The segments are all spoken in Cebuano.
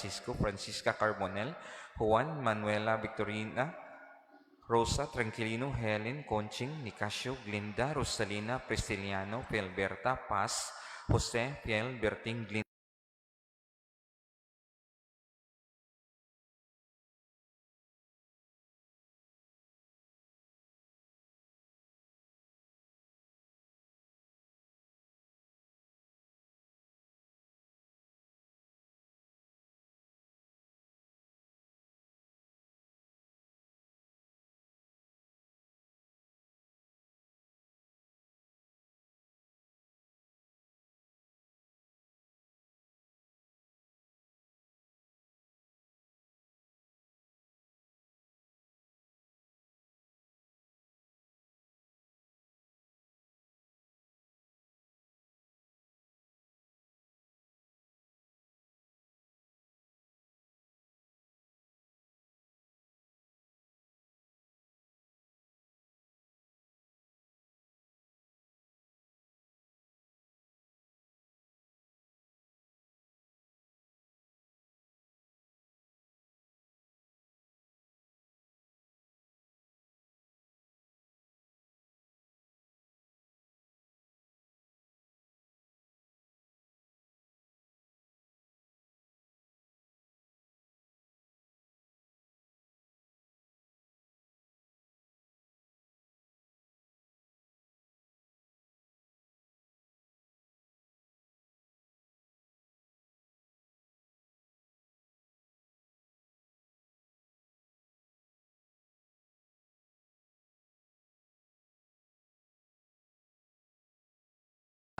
Francisco, Francisca Carbonel, Juan, Manuela Victorina, Rosa, Tranquilino, Helen, Conching, Nicasio, Glinda, Rosalina, Prisciliano, Filberta, Paz, Jose, Fiel, Berting, Glinda,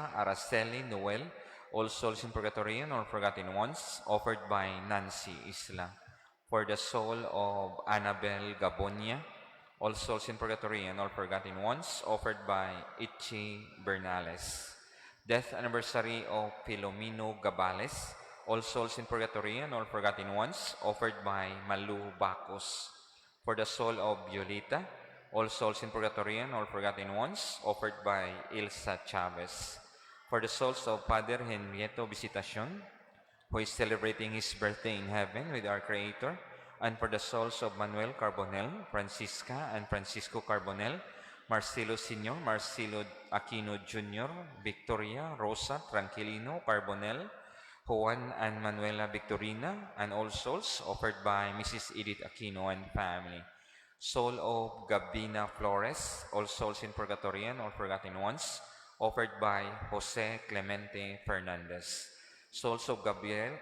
Araceli Noel, All Souls in Purgatory and All Forgotten Ones, offered by Nancy Isla. For the soul of Annabel Gabonia, All Souls in Purgatory and All Forgotten Ones, offered by Itchy Bernales. Death anniversary of Filomeno Gabales, All Souls in Purgatory and All Forgotten Ones, offered by Malu Bacos. For the soul of Violeta, All Souls in Purgatory and All Forgotten Ones, offered by Ilsa Chavez. For the souls of Father Henrieto Visitacion, who is celebrating his birthday in heaven with our Creator, and for the souls of Manuel Carbonel, Francisca and Francisco Carbonel, Marcelo Sr., Marcelo Aquino Jr., Victoria, Rosa, Tranquilino, Carbonel, Juan and Manuela Victorina, and all souls offered by Mrs. Edith Aquino and family. Soul of Gabina Flores, all souls in purgatory and all forgotten ones, offered by Jose Clemente Fernandez. Souls of Gabriel,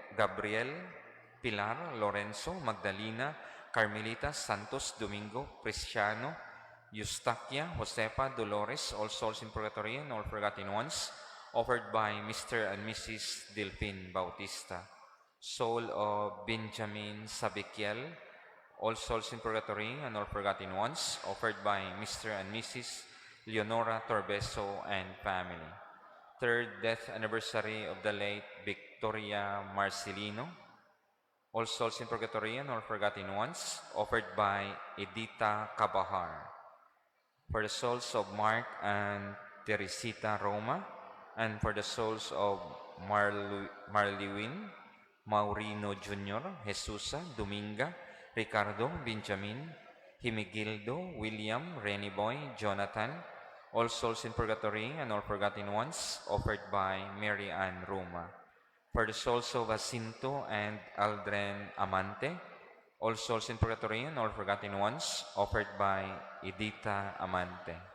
Pilar, Lorenzo, Magdalena, Carmelita, Santos, Domingo, Prisciano, Eustaquia, Josefa, Dolores, all souls in purgatory and all forgotten ones, offered by Mr. and Mrs. Delphine Bautista. Soul of Benjamin Sabiquiel, all souls in purgatory and all forgotten ones, offered by Mr. and Mrs. Leonora Torbeso and family. Third death anniversary of the late Victoria Marcelino, all souls in purgatory and all forgotten ones, offered by Edita Cabahar. For the souls of Mark and Teresita Roma, and for the souls of Marlewin, Maurino Jr., Jesusa, Dominga, Ricardo, Benjamin, Himigildo, William, Renny Boy, Jonathan, all souls in purgatory and all forgotten ones, offered by Mary Ann Roma. For the souls of Jacinto and Aldren Amante, all souls in purgatory and all forgotten ones, offered by Edita Amante.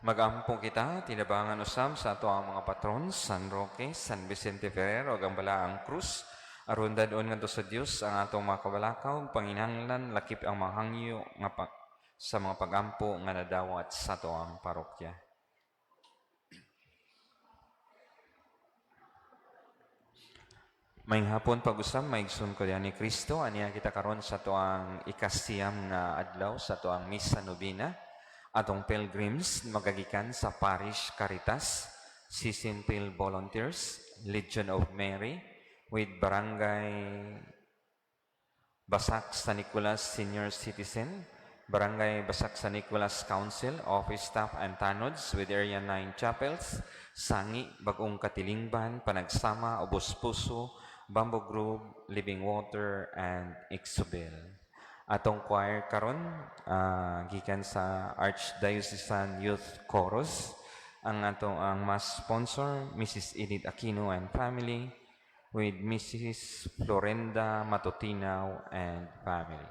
Magampo kita, tinabangan usab sa ato ang mga patron, San Roque, San Vicente Ferrer, ug ang Balaang Krus, aron dad-on ngadto sa Dios ang atong mga kabalakaw, panginahanglan, lakip ang mga hangyo nga sa mga pagampo nga nadawat sa ato ang parokya. Maayong hapon pag-usab, maigsoon ko ni Kristo, aniya kita karon sa ato ang ikasiyam nga adlaw sa ato ang Misa Nobina. Atong pilgrims magagikan sa Parish Caritas, Sisinpil Volunteers, Legion of Mary, with Barangay Basak San Nicolas Senior Citizen, Barangay Basak San Nicolas Council, Office Staff and Tanods with Area 9 Chapels, Sangi, Bagong Katilingban, Panagsama, Ubos Puso, Bamboo Grove, Living Water, and Ixobel. Atong choir karon gikan sa Archdiocesan Youth Chorus. Ang atong ang mass sponsor, Mrs. Edith Aquino and family, with Mrs. Florenda Matutinaw and family.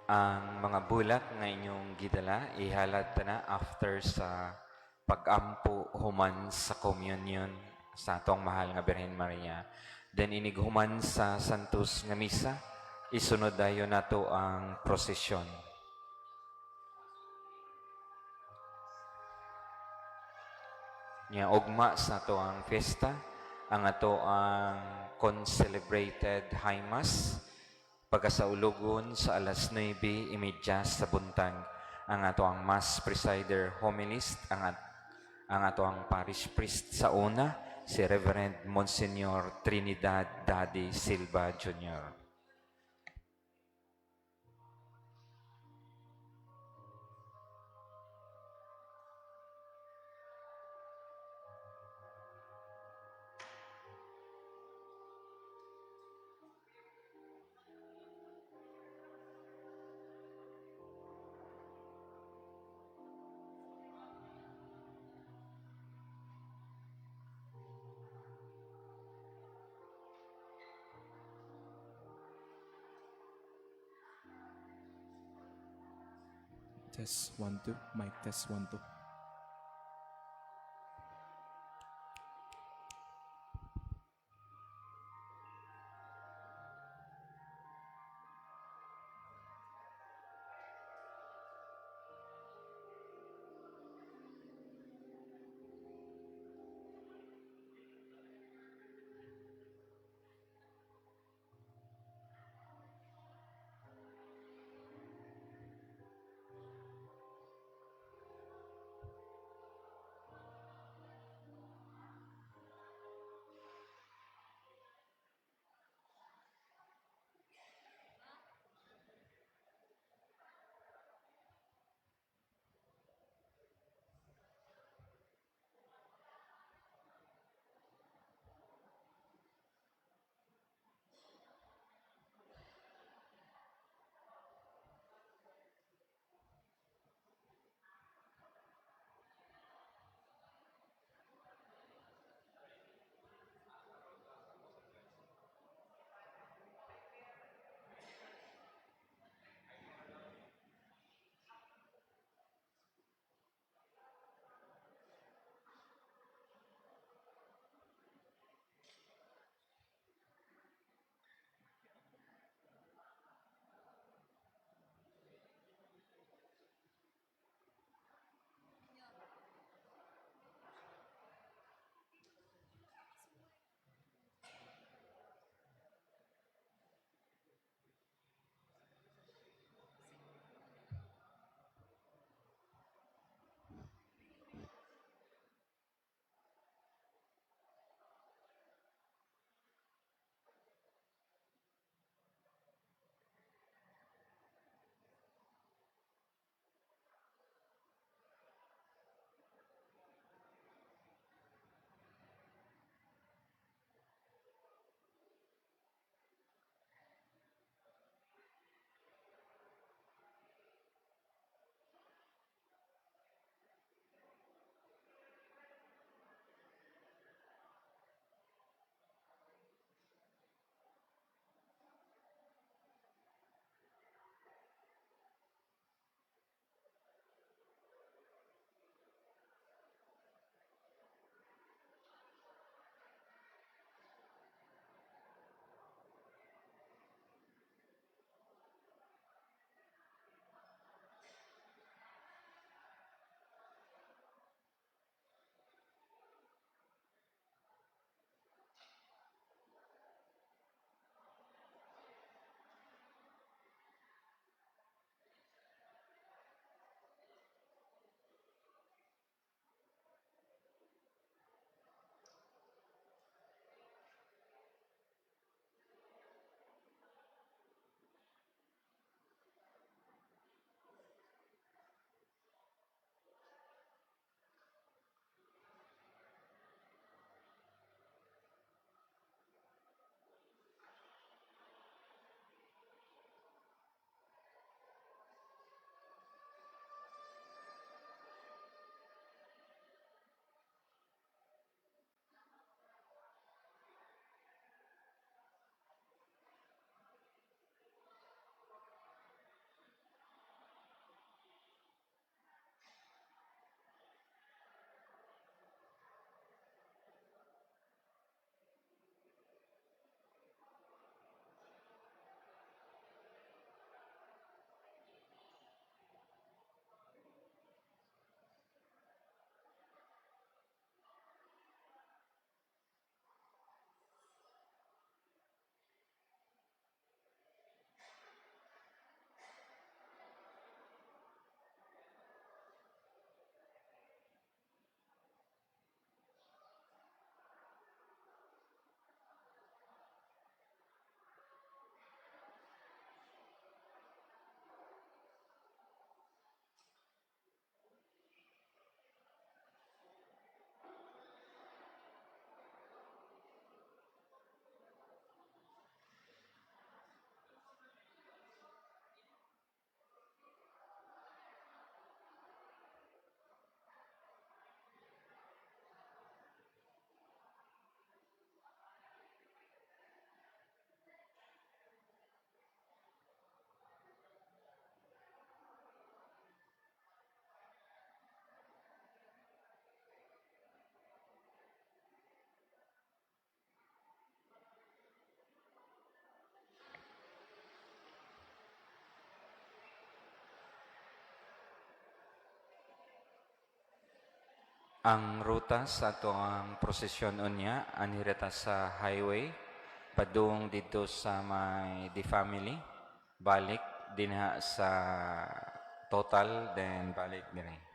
Ang mga bulak nga inyong gidala, ihalad ta na after sa pag-ampo human sa communion sa atong mahal nga Birhen Maria. Then inig human sa Santos nga Misa, isunod dayon nato ang prosesyon. Nya ugma sa ato ang fiesta, ang ato ang concelebrated High Mass, pagkasaulugon sa alas 9:30 sa buntag. Ang ato ang Mass Presider Homilist, ang ato ang parish priest sa una, si Reverend Monsignor Trinidad Daddy Silva Jr. Test 1 2. Mic test 1 2. Ang ruta sa atoang prosesyon unya anhi ra ta sa highway padung didto sa may The Family, balik dinha sa Total, then balik diri.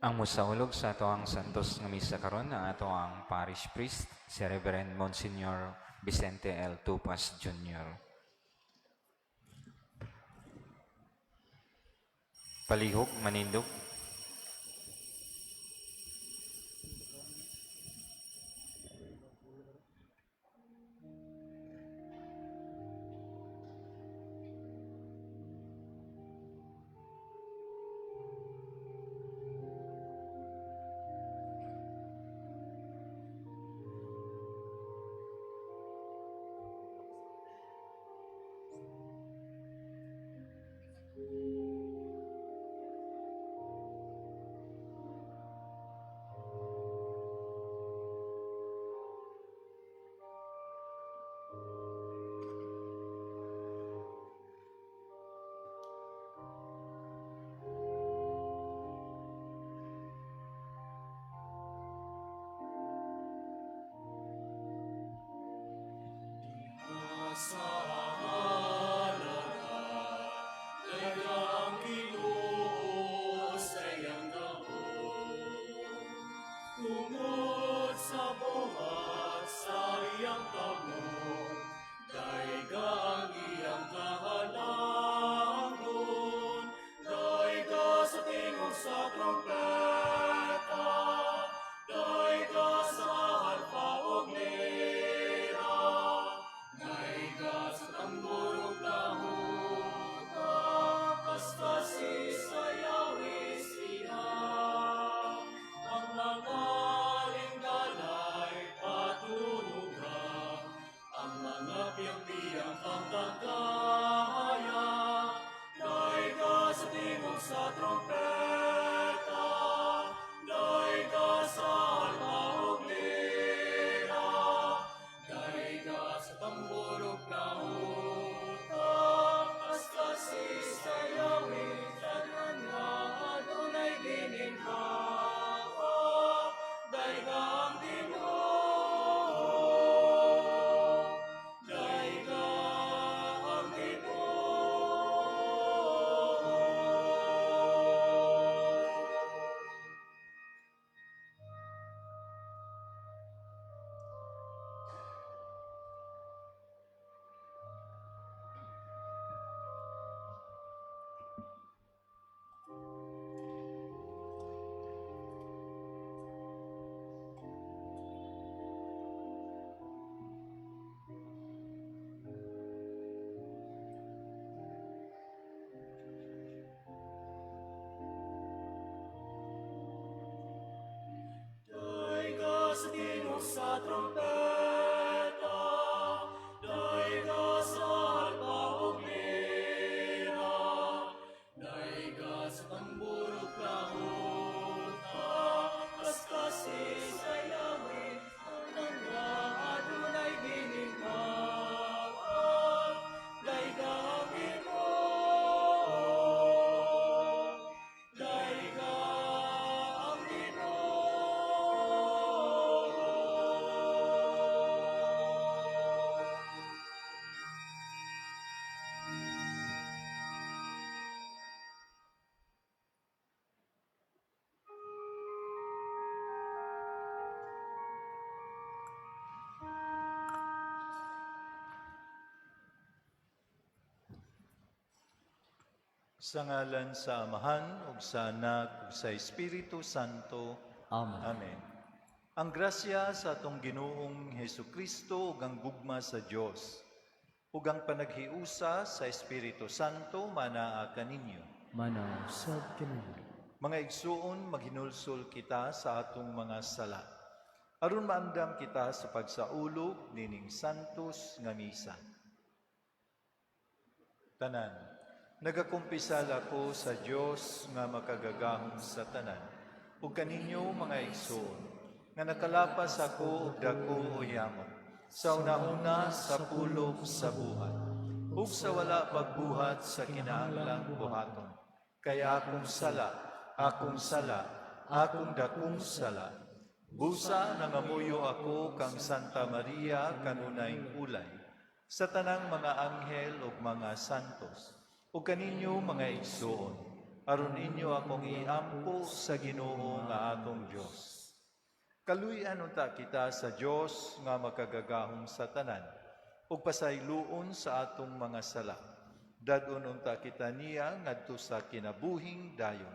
Ang musaulog sa atoang Santos nga Misa karon ang atoang parish priest, si Reverend Monsignor Vicente L. Tupas Jr. Palihog, manindog. Sa ngalan sa Amahan, ug sa Anak, ug sa Espiritu Santo. Amen. Amen. Ang grasya sa atong Ginoong Hesus Kristo ug ang gugma sa Dios ug ang panaghiusa sa Espiritu Santo manaa kaninyo. Manaa usab kaninyong. Mga igsuon, maghinulsol kita sa atong mga sala. Aron maandam kita sa pagsaulog nining santos nga misa. Tanan, nagakumpisal ako sa Dios nga makagagahom sa tanan, ug kaninyo, mga igsuon, nga nakalapas ako og dako o yamot, sa unahuna, sa pulong, sa buhat, ug sa wala pagbuhat sa kinahanglang buhaton. Kay akong sala, akong sala, akong dakong sala. Busa nangamuyo ako kang Santa Maria, kanunayng ulay, sa tanang mga anghel ug mga santos, ug kaninyo, mga igsuon, Aron inyo akong iampo sa Ginoo nga atong Dios. Kaluy-an unta kita sa Dios nga makagagahom sa tanan ug pasayloon sa atong mga sala. Dad-on unta kita niya ngadto sa kinabuhing dayon.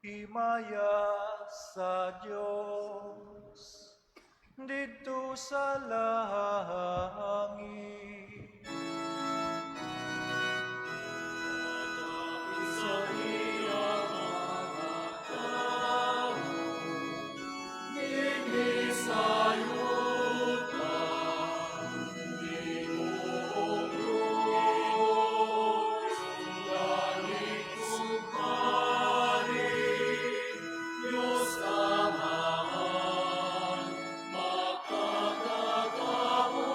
Himaya sa Dios didto sa langit. Sa iya mga tao, dinhi sa yuta, Ginoong Diyos, langit ug hari, Diyos Amahan, makagagahom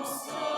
sa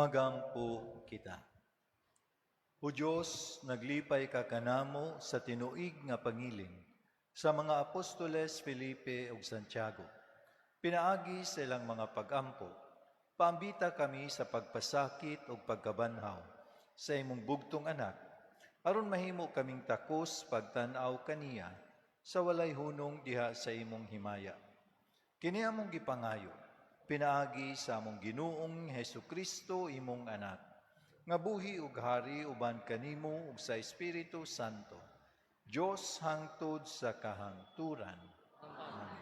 Magampo kita. O Diyos, naglipay ka kanamo sa tinuig nga pangilin sa mga apostoles Felipe ug Santiago. Pinaagi sa ilang mga pagampo, paambita kami sa pagpasakit ug pagkabanhaw sa imong bugtong anak, aron mahimo kaming takos pagtan-aw kaniya sa walay hunong diha sa imong himaya. Kini among gipangayo, pinaagi sa among Ginoong Hesukristo imong anak, nga buhi ug hari uban kanimo ug sa Espiritu Santo, Dios hangtod sa kahangturan. Amen.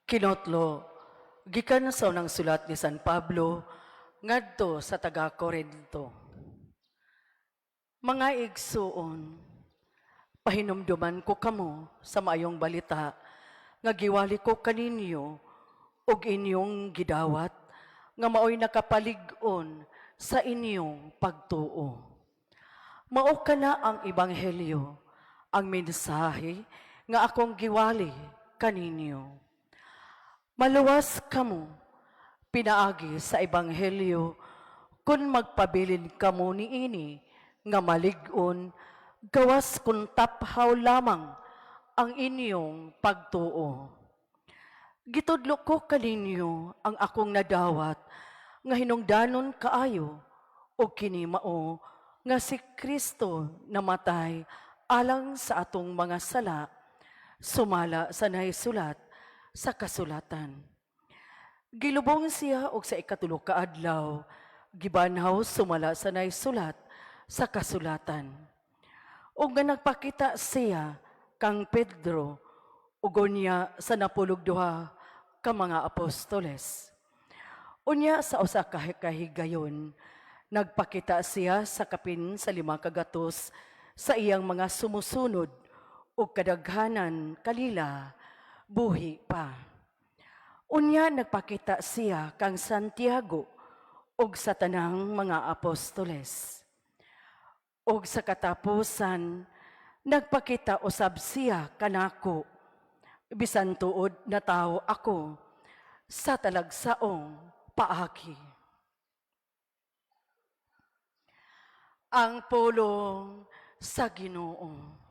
Kinotlo, gikan sa unang sulat ni San Pablo ngadto sa taga Korinto. Mga igsuon, pahinumduman ko kamo sa maayong balita nga giwali ko kaninyo ug inyong gidawat nga maoy nakapalig-on sa inyong pagtuo. Mao kana ang ebanghelyo, ang mensahe nga akong giwali kaninyo. Maluwas kamo, pinaagi sa ebanghelyo, kung magpabilin kamo niini nga malig-on, gawas kung taphaw lamang ang inyong pagtuo. Gitudlo ko kaninyo ang akong nadawat nga hinungdanon kaayo og kini mao nga si Kristo namatay alang sa atong mga sala, sumala sa nahisulat sa kasulatan. Gilubong siya og sa ikatulo ka adlaw, gibanhaw sumala sa nahisulat sa kasulatan. Ug nga nagpakita siya kang Pedro ug unya sa 12 ka mga apostoles. Unya sa usa ka kahigayon, nagpakita siya sa kapin sa 500 sa iyang mga sumusunod ug kadaghanan kalila buhi pa. Unya nagpakita siya kang Santiago ug sa tanang mga apostoles. Ug sa katapusan, nagpakita usab siya kanako, bisan tuod na tawo ako sa talagsaong paagi. Ang pulong sa Ginoo.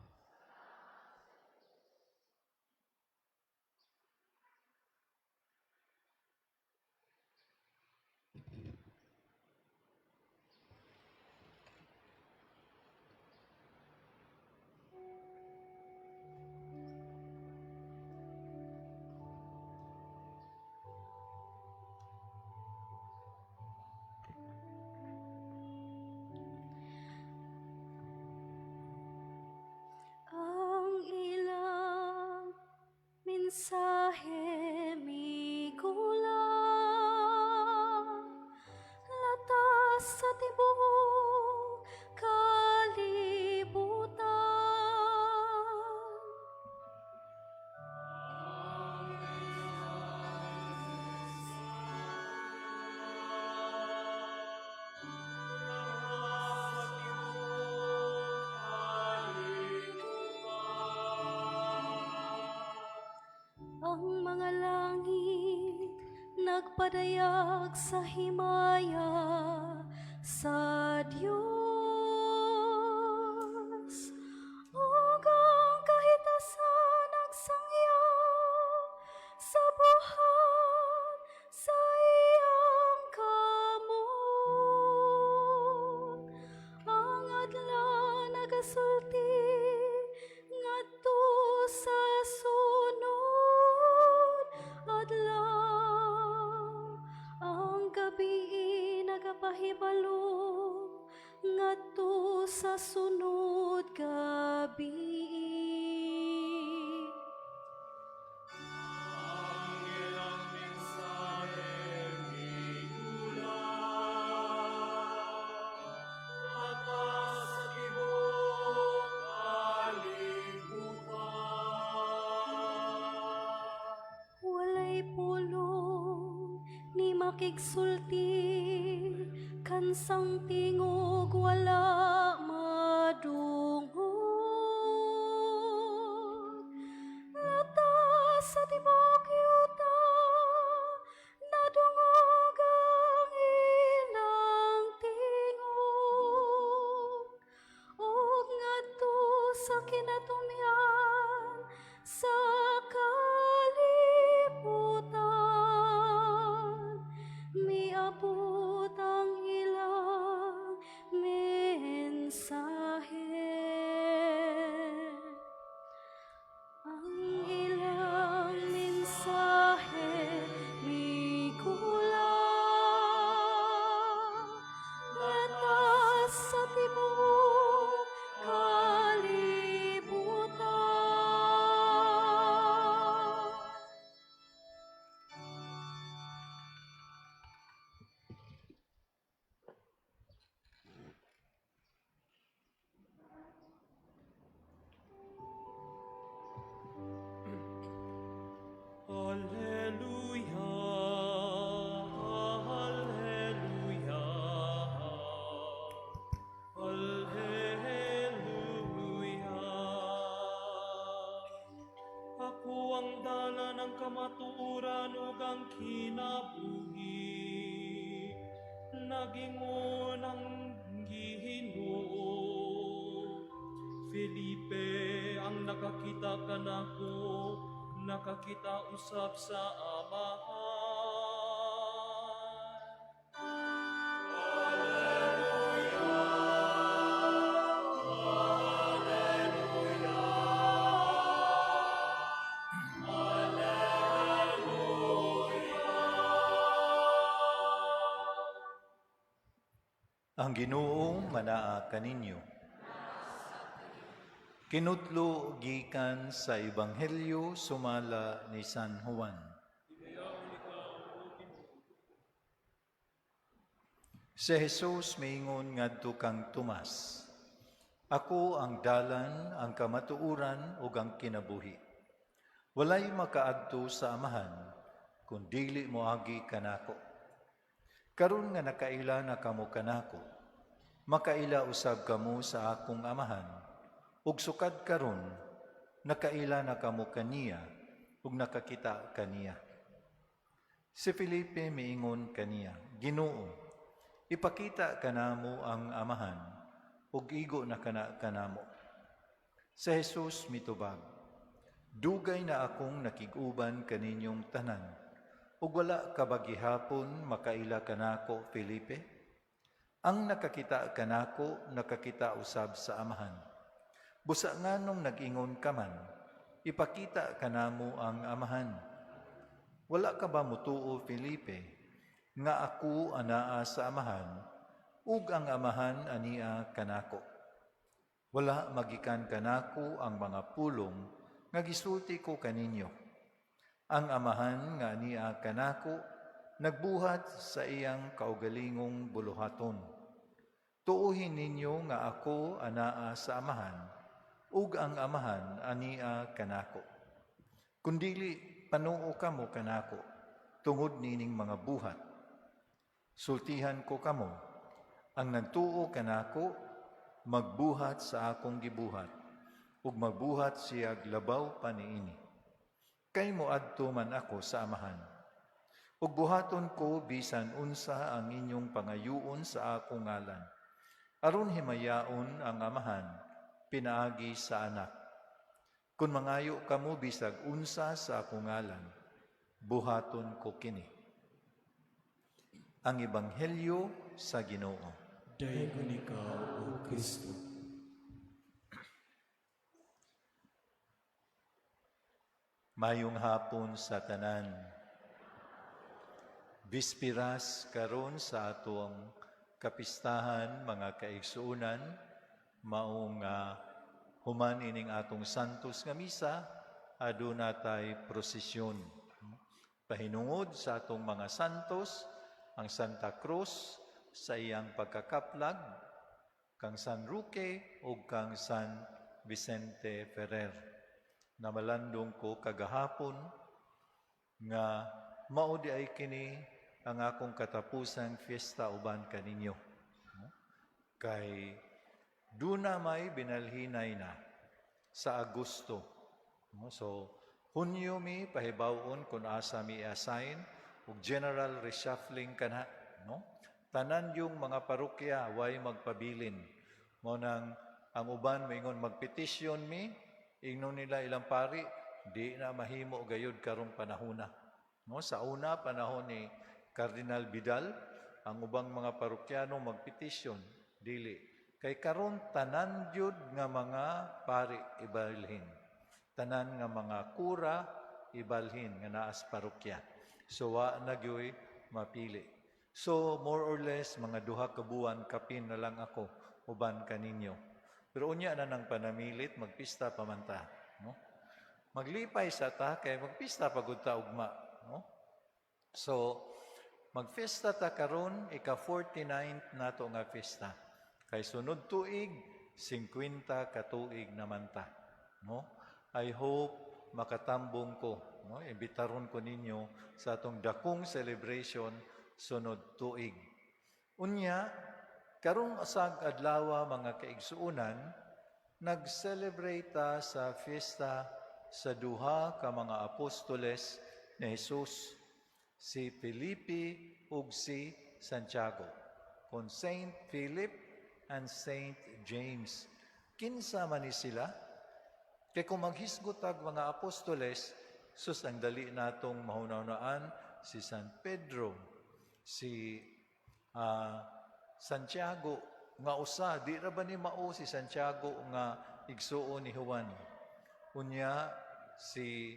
Ang ilang mensahe migulang, latas sa tibuok kalibutan. Ang mga langit nagpadayag sa himaya sa Dios, ug ang kahitasan nagsangya sa buhat sa iyang kamot. Ang adlaw nagasulti ngadto sa sunod adlaw, ang gabii nagapahibalo ngadto sa sunod gabii. Ang ilang mensahe migulang, latas sa tibuok kalibutan. Makigsulti kansang tingog wala madungog. Latas sa tibuok yuta, nadungog ang ilang tingog, ug ngadto sa kinatumyan sa kalibutan, miabot ang ilang mensahe. Ang ilang mensahe mikula latas sa tibuok kalibutan. Alleluia, Alleluia, Alleluia. Ako ang dalan, ang kamatuoran ug ang kinabuhi. Nagingon ang Ginoo. Felipe, ang nakakita kanako, nakakita usab sa Amahan. Ang Ginoo manaa kaninyo. Kinutlo gikan sa Ebanghelyo sumala ni San Juan. Si Jesus miingon ngadto kang Tomas, "Ako ang dalan, ang kamatuoran ug ang kinabuhi. Walay makaadto sa Amahan kun dili moagi kanako. Karon nga nakaila na kamo kanako, makaila usab kamo sa akong Amahan, ug sukad karon nakaila na kamo kaniya ug nakakita kaniya." Si Felipe miingon kaniya, "Ginoo, ipakita kanamo ang Amahan, ug igo na kana kanamo." Si Jesus mitubag, "Dugay na akong nakig-uban kaninyong tanan, ug wala ka ba gihapon makaila kanako, Felipe? Ang nakakita kanako, nakakita usab sa Amahan. Busa nganong nag-ingon ka man, 'Ipakita kanamo ang Amahan'? Wala ka ba mutuo, Felipe, nga ako anaa sa Amahan, ug ang Amahan ania kanako? Wala magikan kanako ang mga pulong nga gisulti ko kaninyo. Ang Amahan nga ania kanako nagbuhat sa iyang kaugalingong buluhaton. Tuohi ninyo nga ako anaa sa Amahan, ug ang Amahan ania kanako. Kun dili, panuo kamo kanako tungod nining mga buhat. Sultihan ko kamo, ang nagtuo kanako magbuhat sa akong gibuhat, ug magbuhat siyag labaw pa niini. Kay moadto man ako sa Amahan. Ug buhaton ko bisan unsa ang inyong pangayuon sa akong ngalan, aron himayaon ang Amahan pinaagi sa Anak. Kung mangayo kamo bisag unsa sa akong ngalan, buhaton ko kini. Ang Ebanghelyo sa Ginoo. Daygon ikaw, O Kristo. Mayong hapon sa tanan. Bispiras karon sa atong kapistahan, mga kaigsuonan, maong human ining atong Santos nga misa, aduna tay prosesyon. Pahinungod sa atong mga santos, ang Santa Cruz sa iyang pagkakaplag, kang San Roque ug kang San Vicente Ferrer. Namalandong ko kagahapon nga mao di ay kini ang akong katapusang fiesta uban kaninyo. No? Kay duna may binalhinay na sa Agosto. No? So, Hunyo mi pahibawon kung asa mi assign ug general reshuffling kana, no? Tanan yung mga parokya way magpabilin. Mao nang ang uban moingon magpetisyon mi, ingnon nila ilang pari, di na mahimo gayud karong panahona. No, sa una panahon ni Cardinal Vidal, ang ubang mga parokyano magpetisyon, dili. Kay karon tanan gyud nga mga pari ibalhin. Tanan nga mga kura ibalhin nga naa sa parokya. So wa na gyoy mapili. So more or less mga 2 ka buwan kapin na lang ako uban kaninyo. Pero unya na nang panamilit, magpista pa man ta, no? Maglipay sa ta kay magpista pa gud ta ugma, no? So magfesta ta karon, ika-49 nato nga fiesta. Kay sunod tuig 50 ka tuig naman ta, no? I hope makatambong ko, no? Imbitaron ko ninyo sa atong dakong celebration sunod tuig. Unya, karong usag adlaw, mga kaigsuonan, nag-celebrate ta sa fiesta sa duha ka mga apostoles ni Jesus, si Felipe ug si Santiago. Kon Saint Philip and Saint James. Kinsa man ni sila? Kay kung maghisgot tag mga apostoles, sus, ang dali natong mahunahunaan si San Pedro, si Santiago nga usa, di ra ba ni mao si Santiago nga igsuon ni Juan? Unya si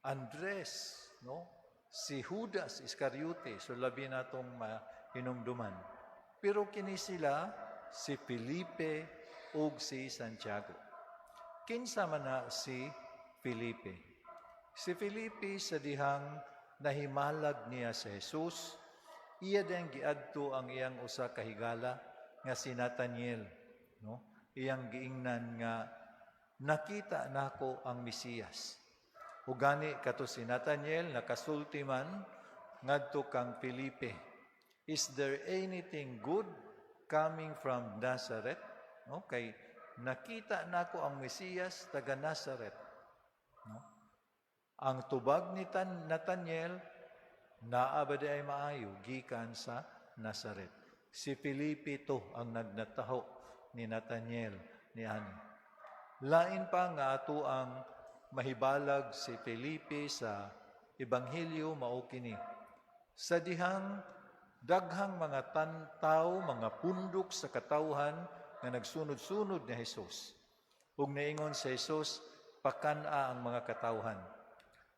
Andres, no? Si Judas Iscariote, so labi natong mahinumduman. Pero kini sila, si Felipe ug si Santiago. Kinsa man na si Felipe? Si Felipe, sa dihang nahimalag niya sa Jesus, iya din giadto ang iyang usa ka higala nga si Nathaniel, no? Iyang giingnan nga nakita nako ang Mesiyas. Ug gani kato si Nathaniel nakasulti man ngadto kang Felipe, "Is there anything good coming from Nazareth?" No, kay nakita nako ang Mesiyas taga Nazareth. No? Ang tubag ni Nathaniel, "Naa ba diay maayo gikan sa Nazareth?" Si Felipe to ang nagnataho ni Nathaniel ni ani. Lain pa nga ato ang mahibalag si Felipe sa Ebanghelyo mao kini. Sa dihang daghang mga tao, mga pundok sa katawhan nga nagsunod-sunod ni Jesus. Ug naingon sa Jesus, "Pakan-a ang mga katawhan."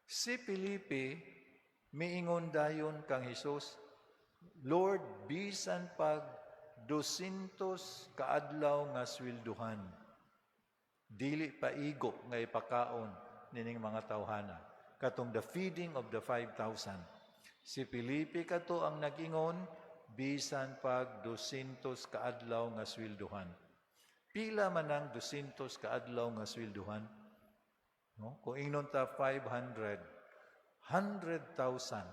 Si Felipe miingon dayon kang Jesus, "Lord, bisan pag 200 kaadlaw nga swelduhan, dili pa igo nga ipakaon nining mga tawhana." Katong the feeding of the 5,000. Si Felipe kato ang nagingon, bisan pag 200 kaadlaw nga swelduhan. Pila man ang 200 kaadlaw nga swelduhan? No? Kung ingnon ta 500, 100,000.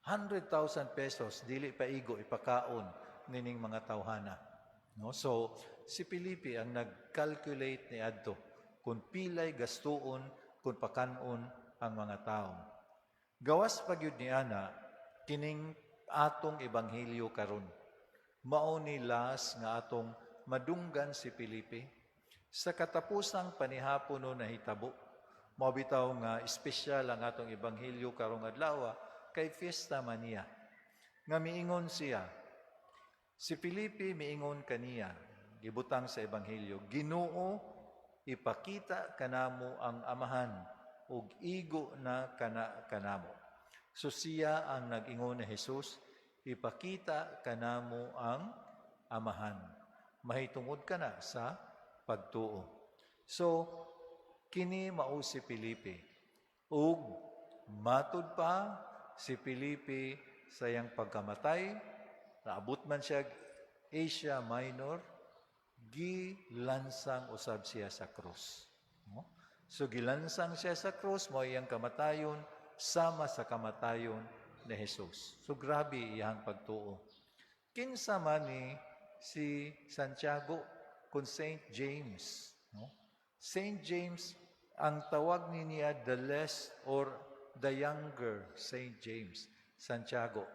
100,000 pesos dili pa igo ipakaon nining mga tawhana. No? So si Felipe ang nag-calculate ni adto kung pilay gastuon kung pakanon ang mga tao. Gawas pa gyud ni ana, kining atong ebanghelyo karon. Mao ni last nga atong madunggan si Felipe sa katapusang panihapon no nahitabo. Mao bitaw nga espesyal ang atong ebanghelyo karong adlaw kay fiesta man niya. Nga miingon siya, si Felipe miingon kaniya, gibutang sa ebanghelyo, "Ginoo, ipakita kanamo ang Amahan ug igo na kana kanamo." So siya ang nag-ingon ni Jesus, "Ipakita kanamo ang Amahan." Mahitungod kana sa pagtuo. So kini mao si Felipe. Ug matud pa si Felipe sa iyang pagkamatay, naabot man siya Asia Minor, gilansang usab siya sa krus. No? So gilansang siya sa krus, mao iyang kamatayon sama sa kamatayon ni Jesus. So grabe iyang pagtuo. Kinsa man ni si Santiago kun Saint James, no? Saint James, ang tawag ni niya the less or the younger Saint James, Santiago.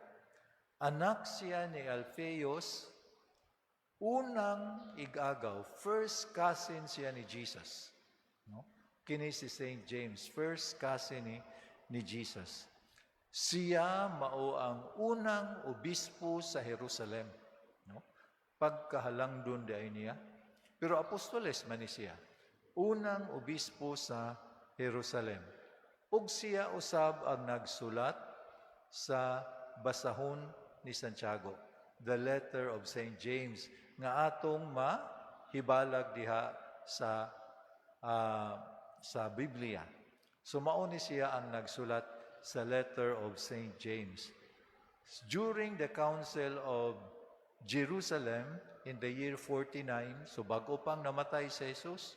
Anak siya ni Alphaeus, unang igagaw, first cousin siya ni Jesus. No? Kini si Saint James, first cousin ni Jesus. Siya mao ang unang obispo sa Jerusalem. No? Pagkahalangdon diay niya. Pero apostoles man ni siya. Unang obispo sa Jerusalem. Ug siya usab ang nagsulat sa basahon ni Santiago, the letter of Saint James, nga atong mahibalag diha sa Biblia. So mao ni siya ang nagsulat sa letter of Saint James. During the Council of Jerusalem in the year 49, so bago pang namatay si Jesus,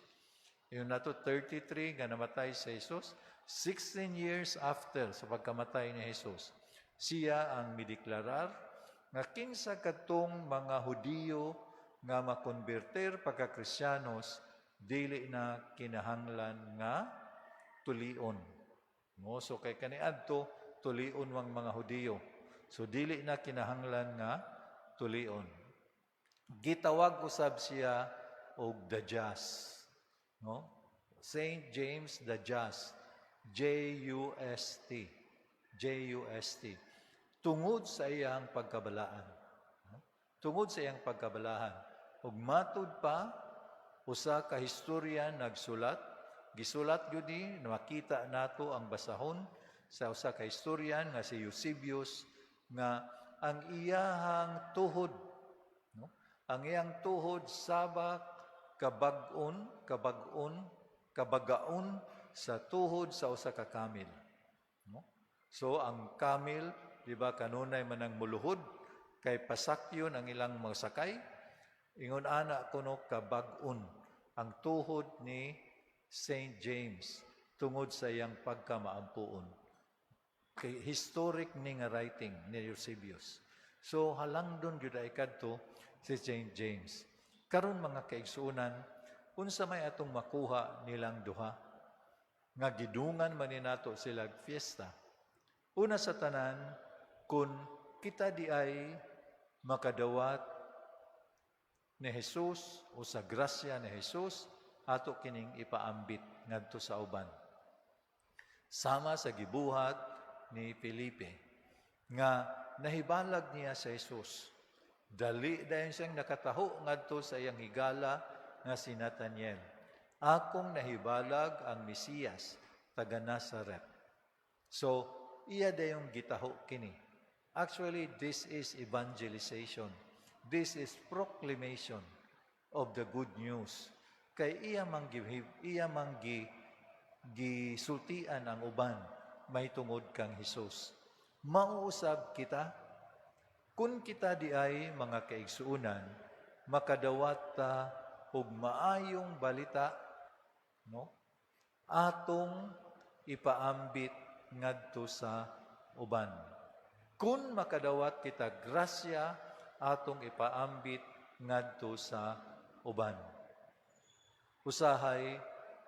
yun na to 33 nga namatay si Jesus, 16 years after sa pagkamatay ni Jesus, siya ang mideklarar nga kinsa kadtong mga Hudiyo nga makonberter pagka-Kristiyanos, dili na kinahanglan nga tulion. No, so kay kaniadto tulion wang mga Hudiyo. So dili na kinahanglan nga tulion. Gitawag usab siya og the Just. No? Saint James the Just. Just. Just. Tungod sa iyang pagkabalaan. No? Tungod sa iyang pagkabalaan. Ug matud pa, usa ka historian nagsulat, gisulat gyud ni, makita nato ang basahon sa usa ka historian nga si Eusebius, nga ang iyahang tuhod, no? Ang iyang tuhod sabak kabag-on kabag-on kabagaon sa tuhod sa usa ka camel, no? So ang camel, di ba, kanunay man ang muluhod kay pasakyon ang ilang mga sakay. Ingon ana kuno kabag-on ang tuhod ni Saint James tungod sa iyang pagkamaampuon. Kay historic ni nga writing ni Eusebius. So halangdon gyud ay kadto si Saint James. Karon, mga kaigsuonan, unsa may atong makuha nilang duha nga gidungan man ni nato sila fiesta? Una sa tanan, kung kita di ay makadawat ni Jesus o sa grasya ni Jesus, ato kining ipaambit ngadto sa uban. Sama sa gibuhat ni Felipe nga nahibalag niya sa Jesus. Dali dayon siyang nakataho ngadto sa iyang higala nga si Nathaniel. "Akong nahibalag ang Mesiyas, taga Nazaret." So, iya dayong gitaho kini. Actually, this is evangelization. This is proclamation of the good news. Kay iya mang gi gisultian ang uban mahitungod kang Hesus. Mauusab kita kung kita di ay, mga kaigsuonan, makadawat ta og maayong balita, no, atong ipaambit ngadto sa uban. Kung makadawat kita grasya, atong ipaambit ngadto sa uban. Usahay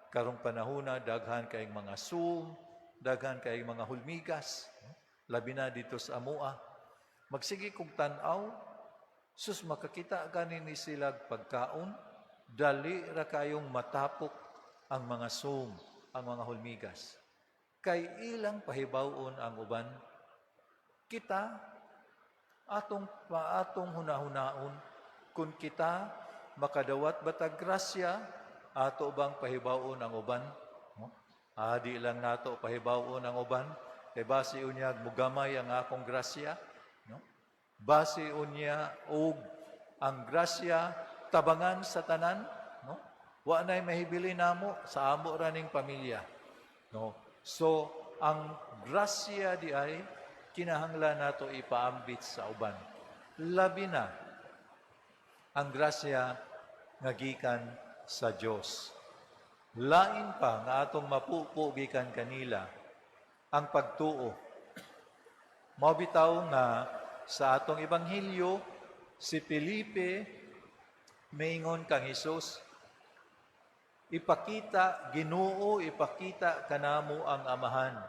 karong panahona daghan kayong mga Zoom, daghan kayong mga hulmigas, labi na dito sa amoa. Magsige kog tan-aw, sus, makakita gani ni sila pagkaon, dali ra kayong matapok ang mga Zoom, ang mga hulmigas. Kay ilang pahibaw-on ang uban, kita atong paatong hunahunaon kung kita makadawat ba tag grasya, ato bang pahibaw-on ang uban, no? Adi lang nato pahibaw-on ang uban kay basi unyag mugamay ang akong grasya, no? Basi unya og ang grasya tabangan sa tanan, no? Wa nay mahibili namo sa amo ra ning pamilya, no? So ang grasya di ay kinahanglan nato ipaambit sa uban, labi na ang grasya nga gikan sa Dios. Lain pa nga atong mapupo gikan kanila ang pagtuo. Mao bitaw nga sa atong ebanghelyo, si Felipe maingon kang Hesus, "Ipakita, Ginoo, ipakita kanamo ang Amahan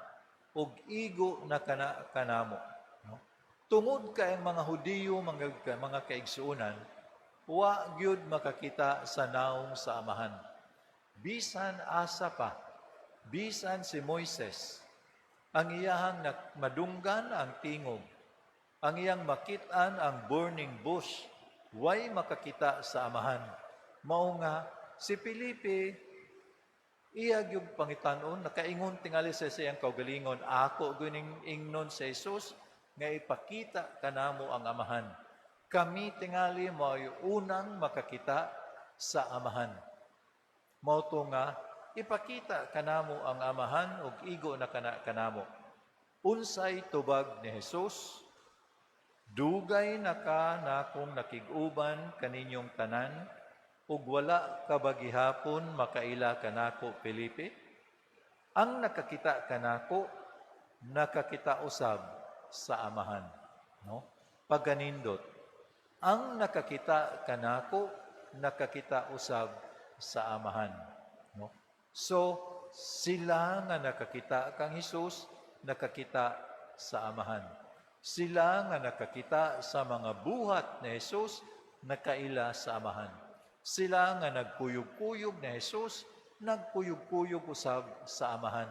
ug igo na kana kanamo." No? Tungod kay ang mga Hudiyo, mga kaigsuonan, wa gyud makakita sa naong sa Amahan. Bisan asa pa, bisan si Moises, ang iyahang madunggan ang tingog, ang iyang makit-an ang burning bush, way makakita sa Amahan. Mao nga si Felipe iya gyud pangitanon, nakaingon tingali sa siyang kaugalingon, "Ako guning ingnon sa Jesus nga ipakita kanamo ang Amahan. Kami tingali mao'y unang makakita sa Amahan. Mao to nga ipakita kanamo ang Amahan ug igo na kana kanamo." Unsay tubag ni Jesus? "Dugay na ka nakong nakig-uban kaninyong tanan ug wala ka ba gihapon makaila kanako, Felipe? Ang nakakita kanako, nakakita usab sa Amahan." No? Pagkanindot. Ang nakakita kanako, nakakita usab sa Amahan. No? So, sila nga nakakita kang Hesus, nakakita sa Amahan. Sila nga nakakita sa mga buhat ni Jesus, nakaila sa Amahan. Sila nga nagkuyog-kuyog ni Jesus, nagkuyog-kuyog usab sa Amahan.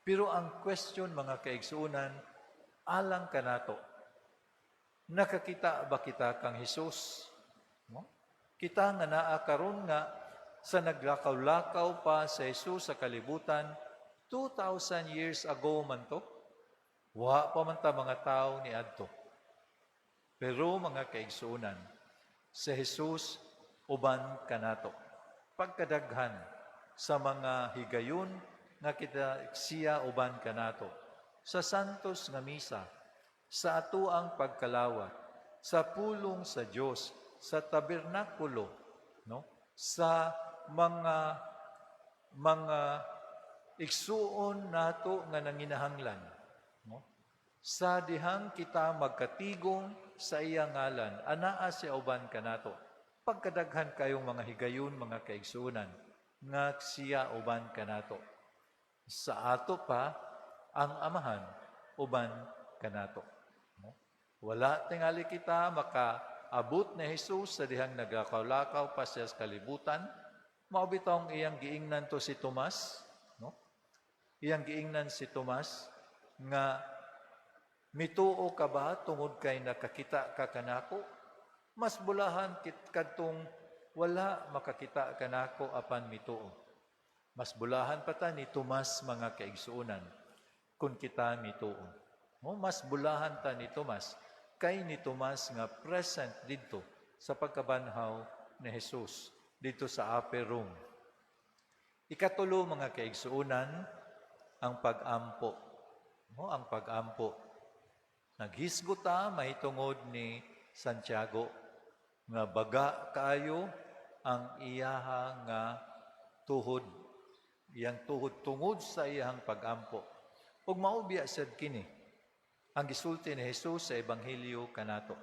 Pero ang question, mga kaigsuonan, alang kanato, nakakita ba kita kang Jesus? No? Kita nga naa karon nga sa naglakaw-lakaw pa sa Jesus sa kalibutan, 2,000 years ago man to, wa pa man ta mga tao ni adto. Pero mga kaigsuonan, si Jesus uban kanato. Pagkadaghan sa mga higayon nga kita siya uban kanato. Sa santos nga misa, sa atoang pagkalawat, sa pulong sa Dios, sa tabernakulo, no? Sa mga igsuon nato nga nanginahanglan, no? Sa dihang kita magkatigong sa iyang ngalan, anaa siya uban kanato. Pagkadaghan kayong mga higayon, mga kaigsuonan, nga siya uban kanato. Sa ato pa, ang Amahan uban kanato. No? Wala tingali kita makaabot ni Jesus sa dihang naglakaw-lakaw pa siya sa kalibutan. Mao bitong iyang giingnan to si Tomas, no? Iyang giingnan si Tomas nga, "Mituo ka ba tungod kay nakakita ka kanako? Mas bulahan kit kadtong wala makakita kanako apan mituo." Mas bulahan pa ta ni Tomas, mga kaigsuonan, kung kita mituo. No, mas bulahan ta ni Tomas kay ni Tomas nga present didto sa pagkabanhaw ni Jesus didto sa upper room. Ikatulo, mga kaigsuonan, ang pag-ampo. No, ang pag-ampo. Naghisgot ta mahitungod ni Santiago nga baga kaayo ang iyaha nga tuhod, iyang tuhod tungod sa iyang pag-ampo. Ug mao biya sad kini ang gisulti ni Jesus sa ebanghelyo kanato.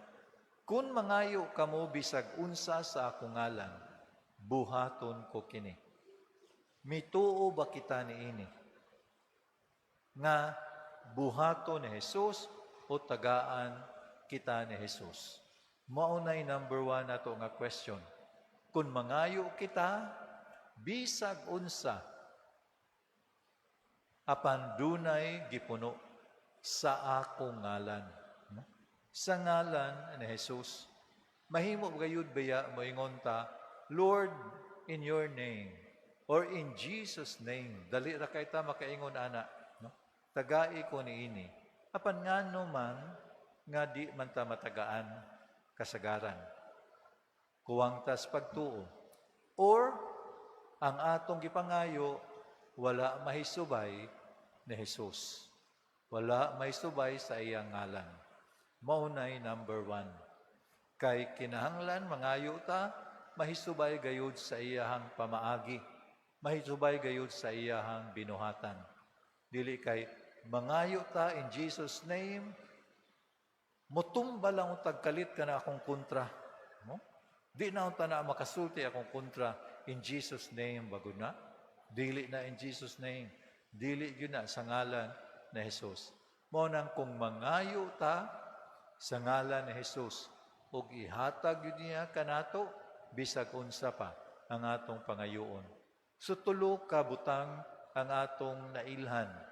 "Kung mangayo kamo bisag unsa sa akong ngalan, buhaton ko kini." Mituo ba kita niini? Nga buhaton ni Jesus o tagaan kita ni Jesus? Mao nay number one nato nga question. Kung mangayo kita, bisag unsa, apan dunay gipuno sa akong ngalan. No? Sa ngalan ni Jesus. Mahimo gayud baya moingon ta, "Lord, in your name," or "in Jesus' name"? Dali ra kay ta makaingon ana, no? "Tagai ko niini." Apan ngano man nga di man ta matagaan kasagaran? Kuwang tas pagtuo. Or ang atong gipangayo wala mahisubay ni Jesus. Wala mahisubay sa iyang ngalan. Mao nay number one. Kay kinahanglan mangayo ta, mahisubay gayud sa iyahang pamaagi. Mahisubay gayud sa iyahang binuhatan. Dili kay mangayo ta in Jesus' name, Mutumba lang untag kalit kana akong kontra. No? Di na unta na makasulti akong kontra in Jesus name bago na. Dili na in Jesus name. Dili gyud na sa ngalan ni Jesus. Mao nang kung mangayo ta sa ngalan ni Jesus ug ihatag gyud niya kanato bisag unsa pa ang atong pangayoon. So tulo ka butang ang atong nailhan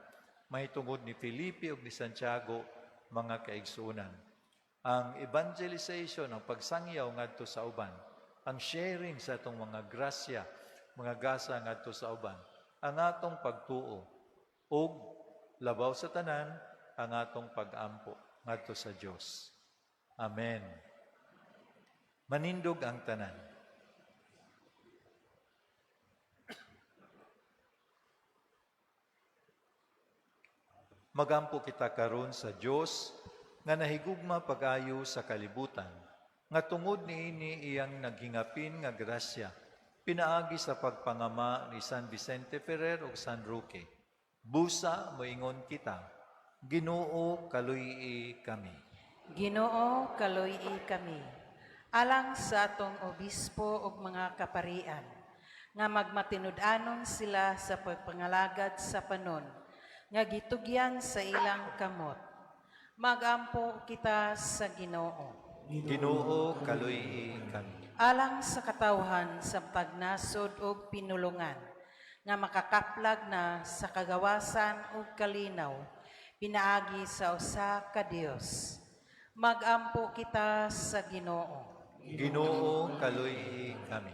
mahitungod ni Felipe ug ni Santiago, mga kaigsuonan. Ang evangelization, ang pagsangyaw ngadto sa uban, ang sharing sa atong mga grasya, mga gasa ngadto sa uban, ang atong pagtuo ug labaw sa tanan ang atong pagampo ngadto sa Dios. Amen. Manindog ang tanan. Magampo kita karon sa Dios nga nahigugma pag-ayo sa kalibutan, nga tungod niini iyang naghingapin nga grasya, pinaagi sa pagpangama ni San Vicente Ferrer ug San Roque. Busa moingon kita, Ginoo, kaluy-i kami. Ginoo, kaluy-i kami. Alang sa atong obispo ug mga kaparian, nga magmatinud-anon sila sa pagpangalagad sa panon, nga gitugyan sa ilang kamot. Magampo kita sa Ginoo. Ginoo, kaluy-i kami. Alang sa katawhan sa pagnasod ug pinulungan, nga makakaplag na sa kagawasan ug kalinaw, pinaagi sa usa ka Dios. Magampo kita sa Ginoo. Ginoo, kaluy-i kami.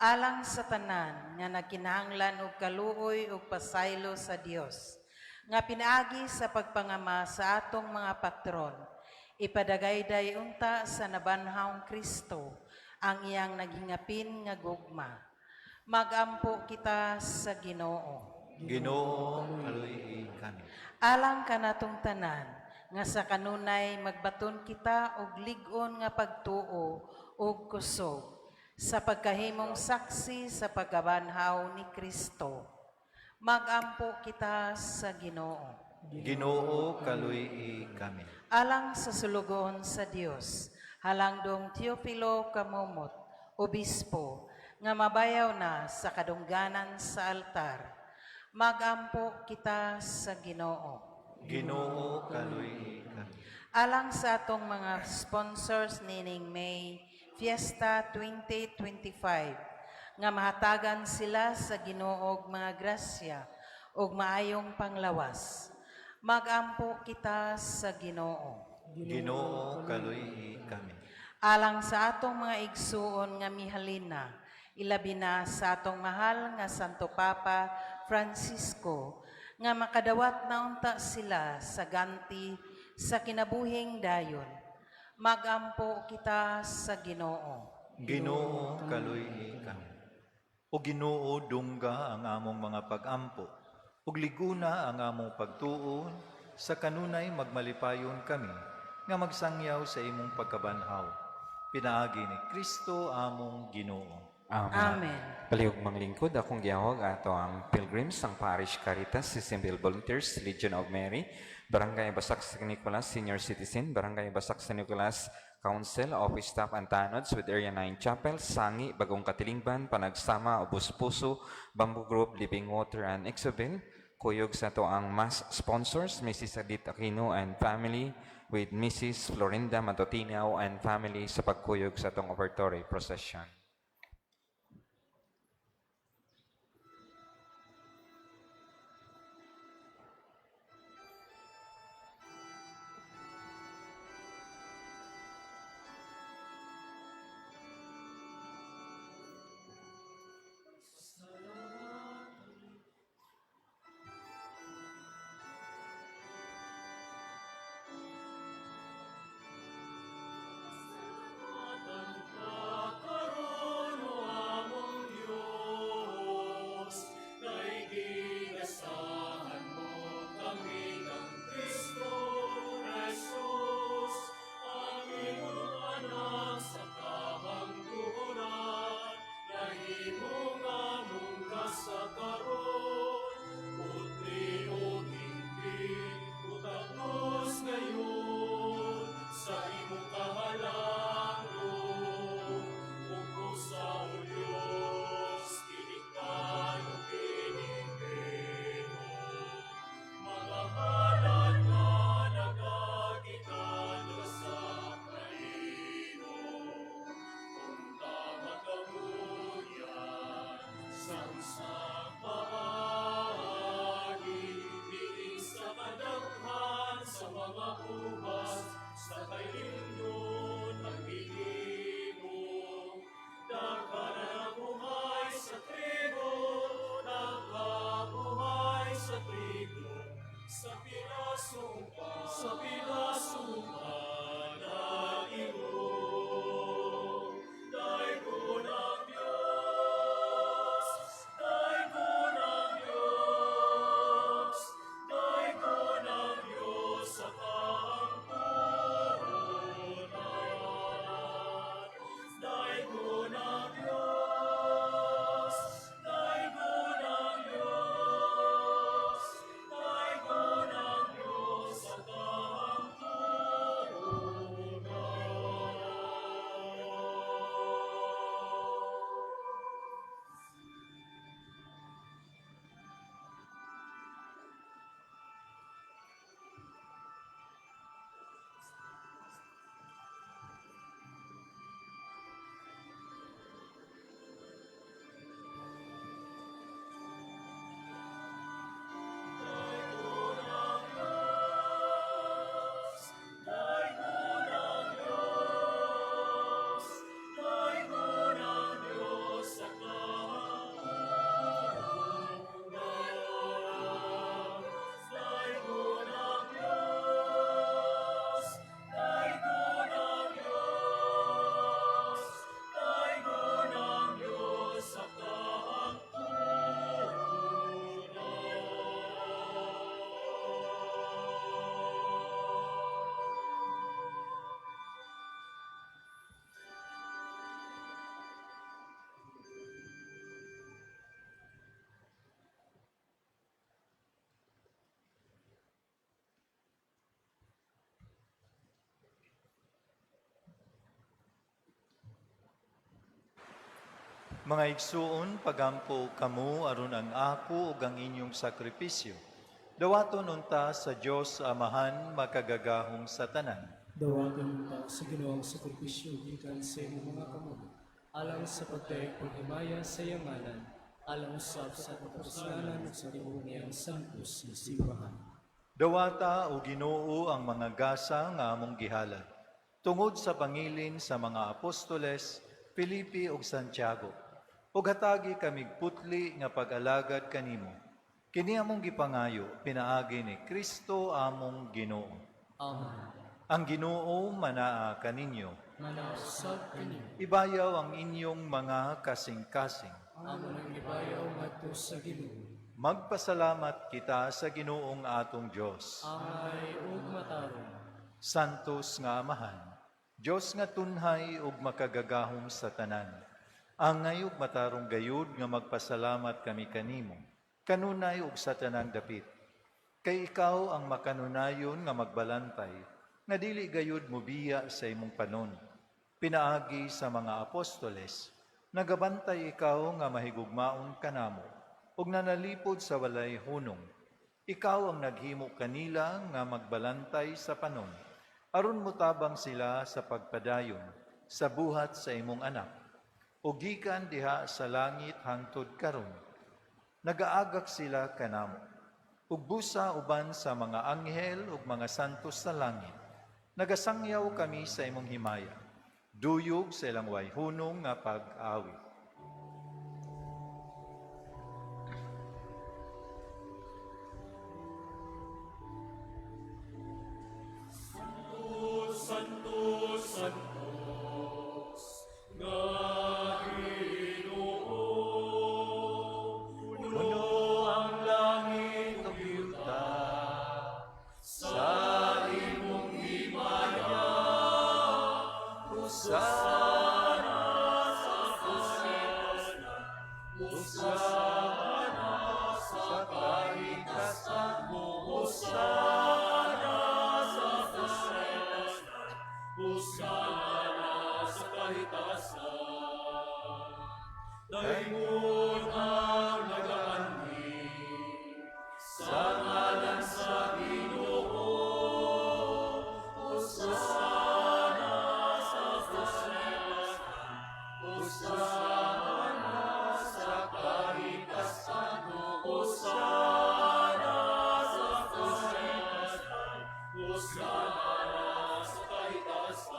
Alang sa tanan nga nagkinahanglan og kaluoy ug pasaylo sa Dios, nga pinaagi sa pagpangama sa atong mga patron, ipadagayday unta sa nabanhawng Kristo ang iyang naghingapin nga gugma. Magampo kita sa Ginoo. Ginoo, kaluy-i kami. Alang kanatong tanan nga sa kanunay magbaton kita og lig-on nga pagtuo ug kusog sa pagkahimong saksi sa pagkabanhaw ni Kristo. Magampo kita sa Ginoo. Ginoo, kaluy-i kami. Alang sa sulugoon sa Dios, halangdong Teofilo Camomot, obispo, nga mabayaw na sa kadungganan sa altar. Magampo kita sa Ginoo. Ginoo, kaluy-i kami. Alang sa atong mga sponsors nining May Fiesta 2025, nga mahatagan sila sa Ginoo og mga grasya ug maayong panglawas. Magampo kita sa Ginoo. Ginoo, kaluy-i kami. Alang sa atong mga igsuon nga mihalina, ilabi na sa atong mahal nga Santo Papa Francisco, nga makadawat na unta sila sa ganti sa kinabuhing dayon. Magampo kita sa Ginoo. Ginoo, kaluy-i kami. O Ginoo, dungga ang among mga pagampo, ug liguna ang among pagtuon, sa kanunay magmalipayon kami, nga magsangyaw sa imong pagkabanhaw. Pinaagi ni Kristo among Ginoo. Amen. Amen. Palihog manglingkod, akong gihawag ato ang Pilgrims, ang Parish Caritas, Simple Volunteers, Legion of Mary, Barangay Basak San Nicolas, Senior Citizen, Barangay Basak San Nicolas, Council, Office Staff and Tanods with Area 9 Chapel, Sangi, Bagong Katilingban, Panagsama, Ubos Puso, Bamboo Group, Living Water and Exobel. Kuyog sa to ang mass sponsors, Mrs. Adit Aquino and family with Mrs. Florinda Matotinao and family sa pagkuyog sa atong offertory procession. Karon Mga igsuon, pagampo kamo aron ang ako ug ang inyong sakripisyo. Dawaton unta sa Dios Amahan makagagahom sa tanan. Dawaton unta sa Ginoo ang sakripisyo gikan sa imong mga kamot, alang sa pagdayeg paghimaya sa iyang ngalan, alang usab sa kapuslanan ug sa tibuok niyang santos nga simbahan. Dawata o Ginoo ang mga gasa nga among gihalad tungod sa pangilin sa mga apostoles Felipe ug Santiago. Ug hatagi kamig putli nga pag-alagad kanimo. Kini among gipangayo pinaagi ni Kristo among Ginoo. Amen. Ang Ginoo manaa kaninyo. Manausab kaniyo. Ibayaw ang inyong mga kasing-kasing. Amo nang gibayaw ngadto sa Ginoo. Magpasalamat kita sa Ginoong atong Dios. Angay ug matarong. Santos nga Amahan, Dios nga tunhay ug makagagahom sa tanan. Angay ug matarong gayud nga magpasalamat kami kanimo, kanunay ug sa tanang dapit. Kay ikaw ang makanunayon nga magbalantay, nga dili gayud mobiya sa imong panon. Pinaagi sa mga apostoles, nagabantay ikaw nga mahigugmaon kanamo, ug nanalipod sa walay hunong. Ikaw ang naghimo kanila nga magbalantay sa panon, aron motabang sila sa pagpadayon sa buhat sa imong anak. O gikan diha sa langit hangtod karon, nagaagak sila kanamo. Ug busa uban sa mga anghel ug mga santos sa langit, nagasangyaw kami sa imong himaya, duyog sa ilang way hunong nga pag-awit. Santo, Santos, nga Ginoo, Puno ang langit ug yuta sa imong himaya. Hosana sa Hosana sa kahitasan. Hosana sa Hosana sa kahitasan. Daingon ang nagaanhi sa ngalan sa Ginoo. Hosana sa Hosana sa kahitasan. Hosana sa Hosana sa kahitasan.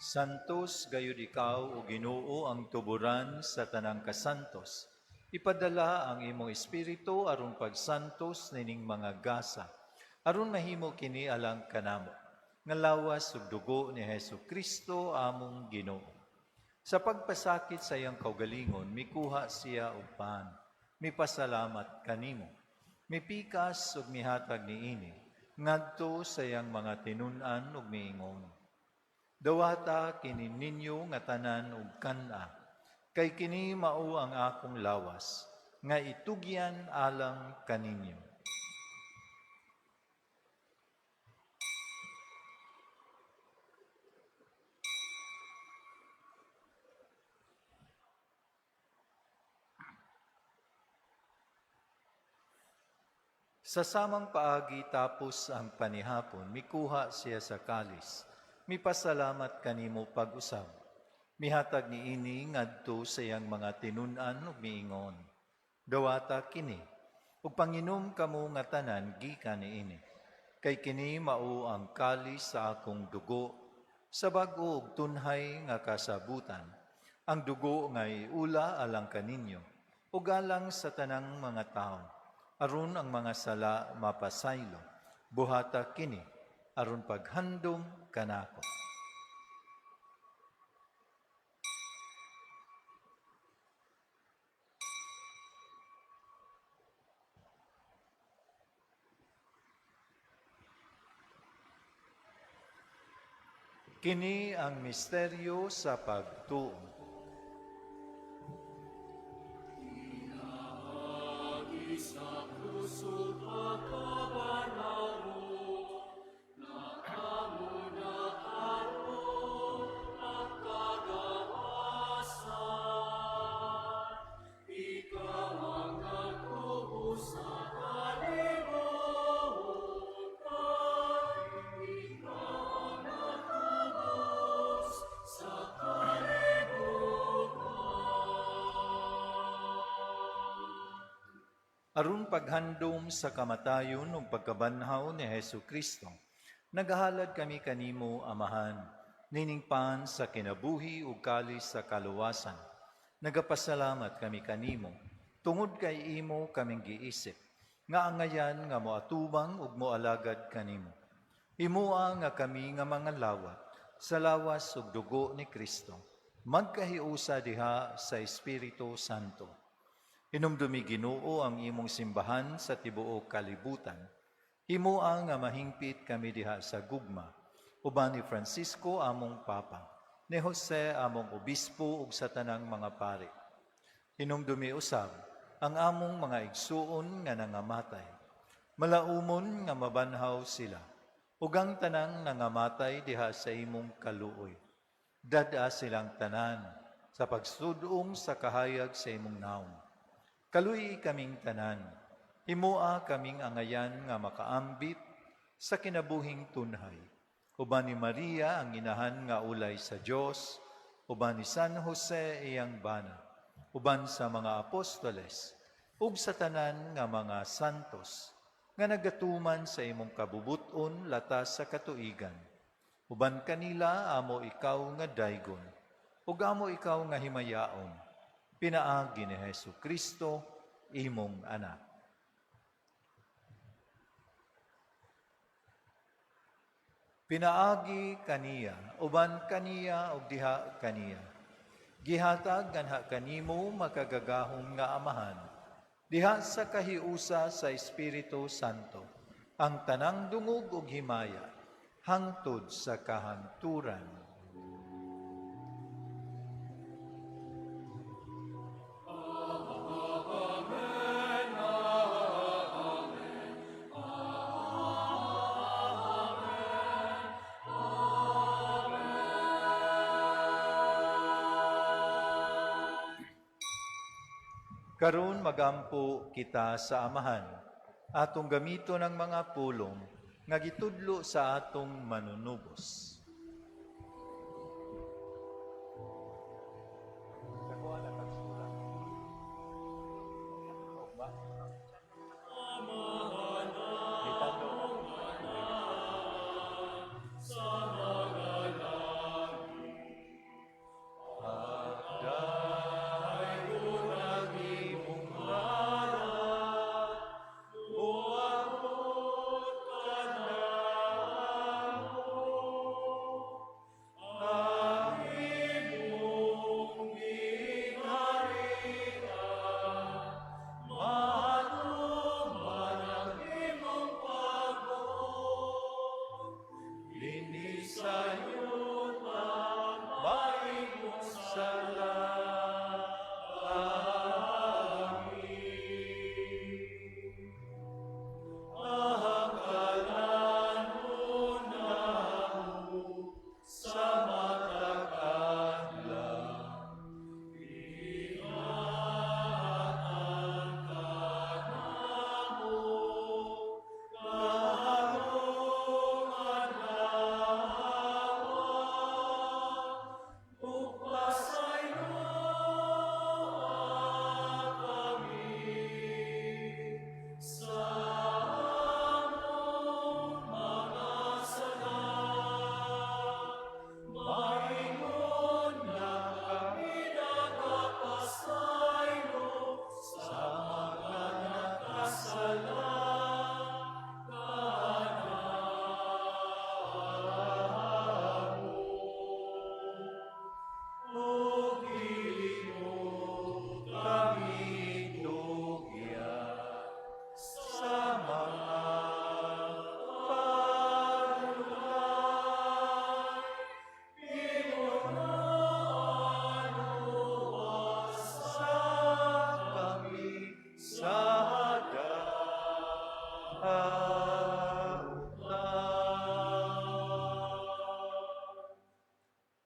Santos gayud ikaw o Ginoo ang tuburan sa tanang kasantos. Ipadala ang imong espiritu aron pagsantos nining mga gasa, aron mahimo kini alang kanamo nga lawas ug dugo ni Hesus Kristo among Ginoo. Sa pagpasakit sa iyang kaugalingon, mikuha siya og pan, mipasalamat kanimo, mipikas ug mihatag niini ngadto sa iyang mga tinun-an ug miingon: "Dawata kini ninyo nga tanan ug kan-a, kay kini mao ang akong lawas, nga itugyan alang kaninyo." Sa samang paagi tapos ang panihapon, mikuha siya sa kalis, mipasalamat kanimo pag-usab. Mihatag niini ngadto sa iyang mga tinun-an ug miingon: "Dawata kini, ug panginom kamo nga tanan gikan niini. Kay kini mao ang kalis sa akong dugo, sa bag-o ug tunhay nga kasabutan, ang dugo nga iula alang kaninyo, ug alang sa tanang mga tawo, aron ang mga sala mapasaylo. Buhata kini, aron paghandom kanako." Kini ang misteryo sa pagtuo. Sa puso pagkabanaro, na amo na aron pagkagawas. Aron paghandom sa kamatayon ug pagkabanhaw ni Hesu Kristo, nagahalad kami kanimo, Amahan, nining pan sa kinabuhi ug kalis sa kaluwasan. Nagapasalamat kami kanimo tungod kay imo kaming giisip nga angayan nga moatubang ug moalagad kanimo. Himoa nga kami nga mga lawat sa lawas ug dugo ni Kristo, magkahiusa diha sa Espiritu Santo. Hinumdumi, Ginoo, ang imong simbahan sa tibuok kalibutan. Himoa nga mahingpit kami diha sa gugma, uban ni Francisco among Papa, ni Jose among Obispo ug sa tanang mga pari. Hinumdumi usab ang among mga igsuon nga nangamatay. Malaumon nga mabanhaw sila, ug ang tanang nangamatay diha sa imong kaluoy. Dad-a silang tanan sa pagsudong sa kahayag sa imong nawong. Kaluy kaming tanan, himoa kaming angayan nga makaambit sa kinabuhing tunhay. Uban ni Maria ang inahan nga ulay sa Dios, uban ni San Jose iyang bana, uban sa mga apostoles, ug sa tanan nga mga santos, nga nagatuman sa imong kabubuton latas sa katuigan. Uban kanila amo ikaw nga daygon, ug amo ikaw nga himayaon, pinaagi ni Hesu Kristo, imong anak. Pinaagi kaniya, uban kaniya ug diha kaniya. Gihatag ganha kanimo makagagahom nga Amahan, diha sa kahiusa sa Espiritu Santo, ang tanang dungog ug himaya, hangtod sa kahanturan. Karon magampo kita sa Amahan, atong gamito ng mga pulong nga gitudlo sa atong manunubos.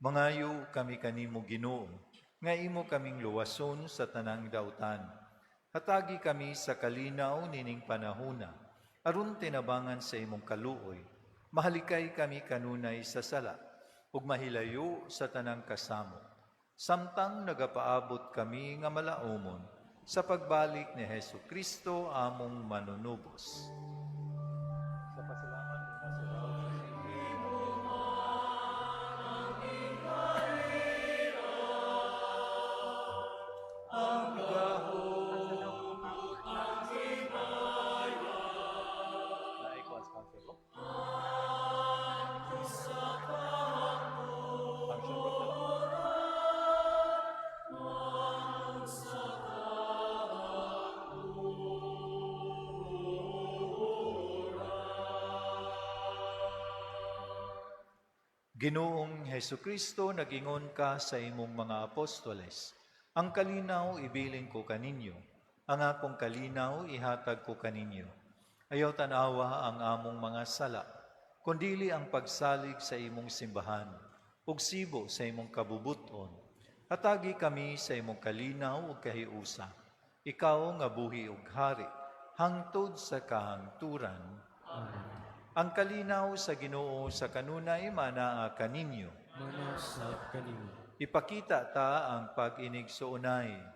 Mangayo kami kanimo, Ginoo, nga imo kaming luwason sa tanang dautan. Hatagi kami sa kalinaw nining panahuna, aron tinabangan sa imong kaluoy. Mahalikay kami kanunay sa sala, ug mahilayo sa tanang kasamo. Samtang nagapaabot kami nga malaumon, Sa pagbalik ni Hesu Kristo among manunubos. Sa pasalamat Ginoong Hesukristo, nagingon ka sa imong mga apostoles, ang kalinaw ibilin ko kaninyo, ang akong kalinaw ihatag ko kaninyo. Ayaw tanawa ang among mga sala, kundili ang pagsalig sa imong simbahan, ug sibo sa imong kabubuton. Hatagi kami sa imong kalinaw ug kahiusa. Ikaw nga buhi ug hari, hangtod sa kahangturan. Amen. Ang kalinaw sa Ginoo sa kanunay manaa kaninyo. Manasab kanimo. Ipakita ta ang pag-inigsuonay.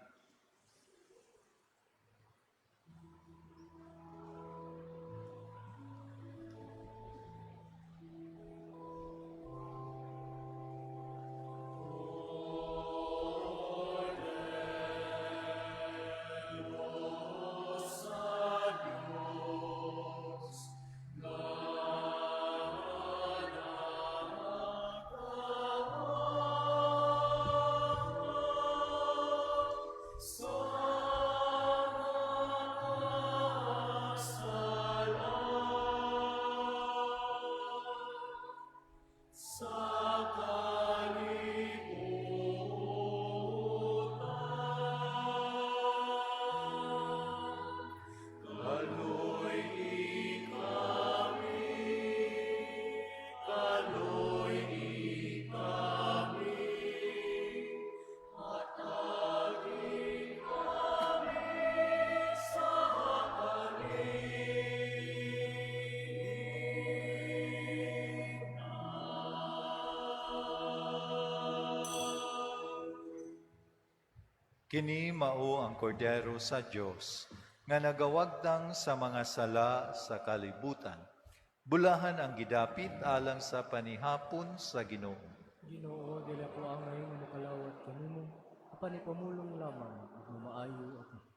Kini mao ang kordero sa Dios nga nagawagtang sa mga sala sa kalibutan. Bulahan ang gidapit alang sa panihapon sa Ginoo. Ginoo, dili ako angay nga makalawat kanimo, apan ipamulong lamang ug mamaayo ako.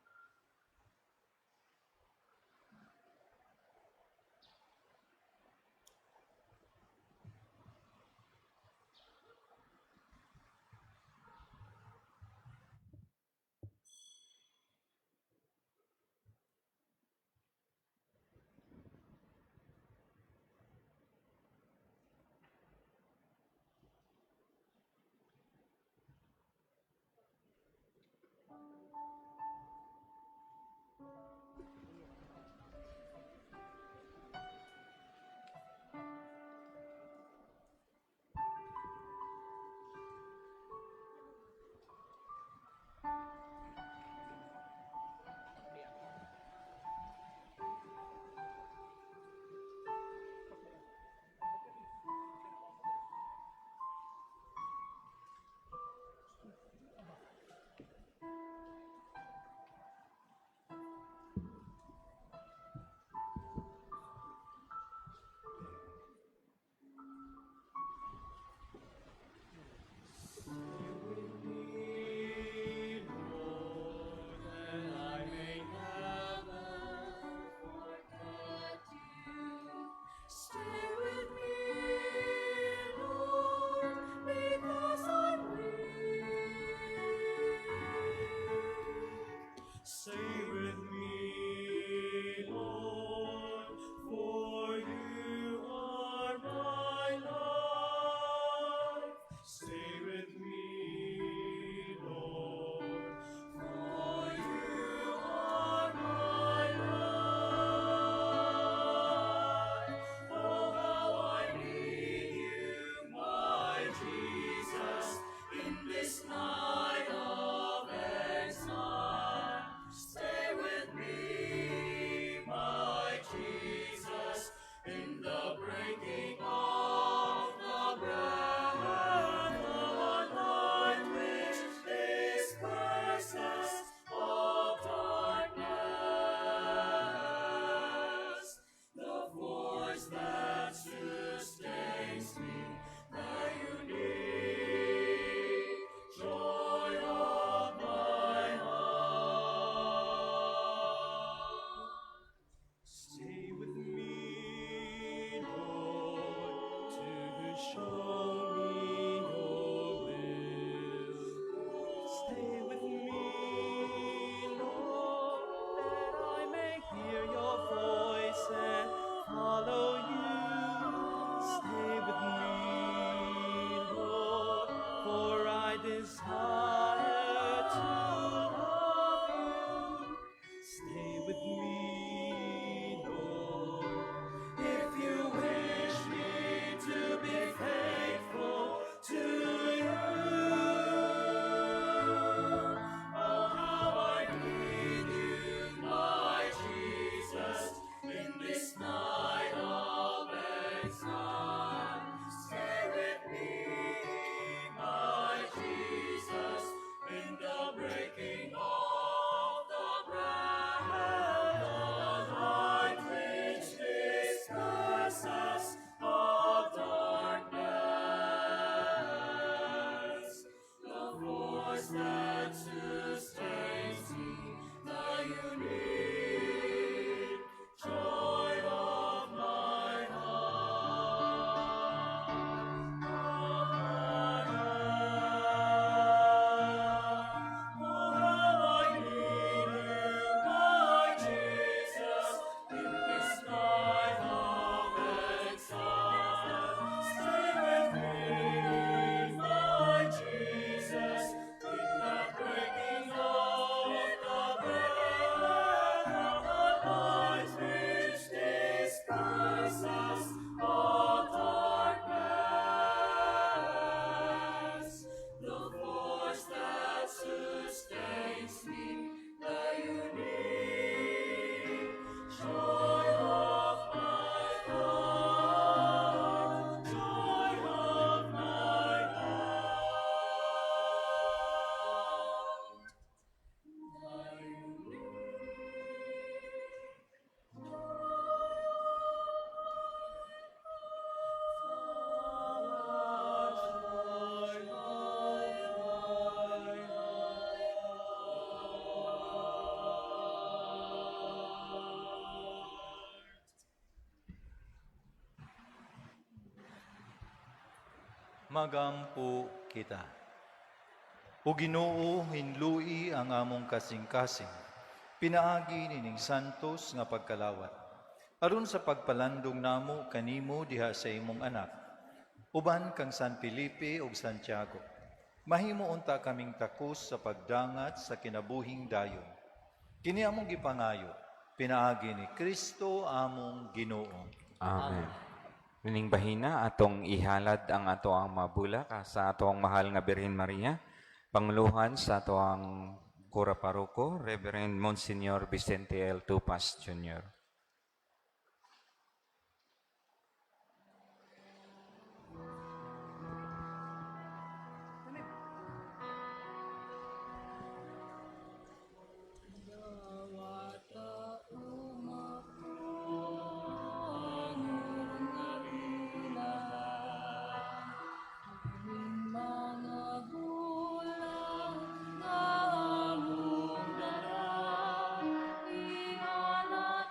Show me your will. Stay with me, Lord, that I may hear your voice and follow you. Stay with me, Lord, for I desire to love you. Stay with me, Lord, if you wish me to be faithful to you. Oh, how I need you, my Jesus, in this night of exile. Stay with me, my Jesus, in the breaking of the bread, the light which disperses all darkness, the force that sustains me, the unique joy of my heart. Oh, how I need you, my Jesus, in this night of exile. Stay with me, my Jesus, in the breaking of the bread, the light which disperses all darkness, the force that sustains me, the unique joy of my heart, joy of my heart, the unique joy of my heart. Magampo kita. O Ginoo, hinlui ang among kasing-kasing. Pinaagi nining santos nga pagkalawat. Aron sa pagpalandong namo kanimo diha sa imong anak. Uban kang San Felipe ug Santiago. Mahimo unta kaming takos sa pagdangat sa kinabuhing dayon. Kini among gipangayo, pinaagi ni Kristo among Ginoo. Amen. Nining bahina atong ihalad ang atoang mabulak sa atoang mahal nga Birhen Maria, panguluhan sa atoang Kura Paroko, Reverend Monsignor Vicente L. Tupas Jr. Dawata umapangon nga ilahan, Aming mga gulang nga among dala, Ihalat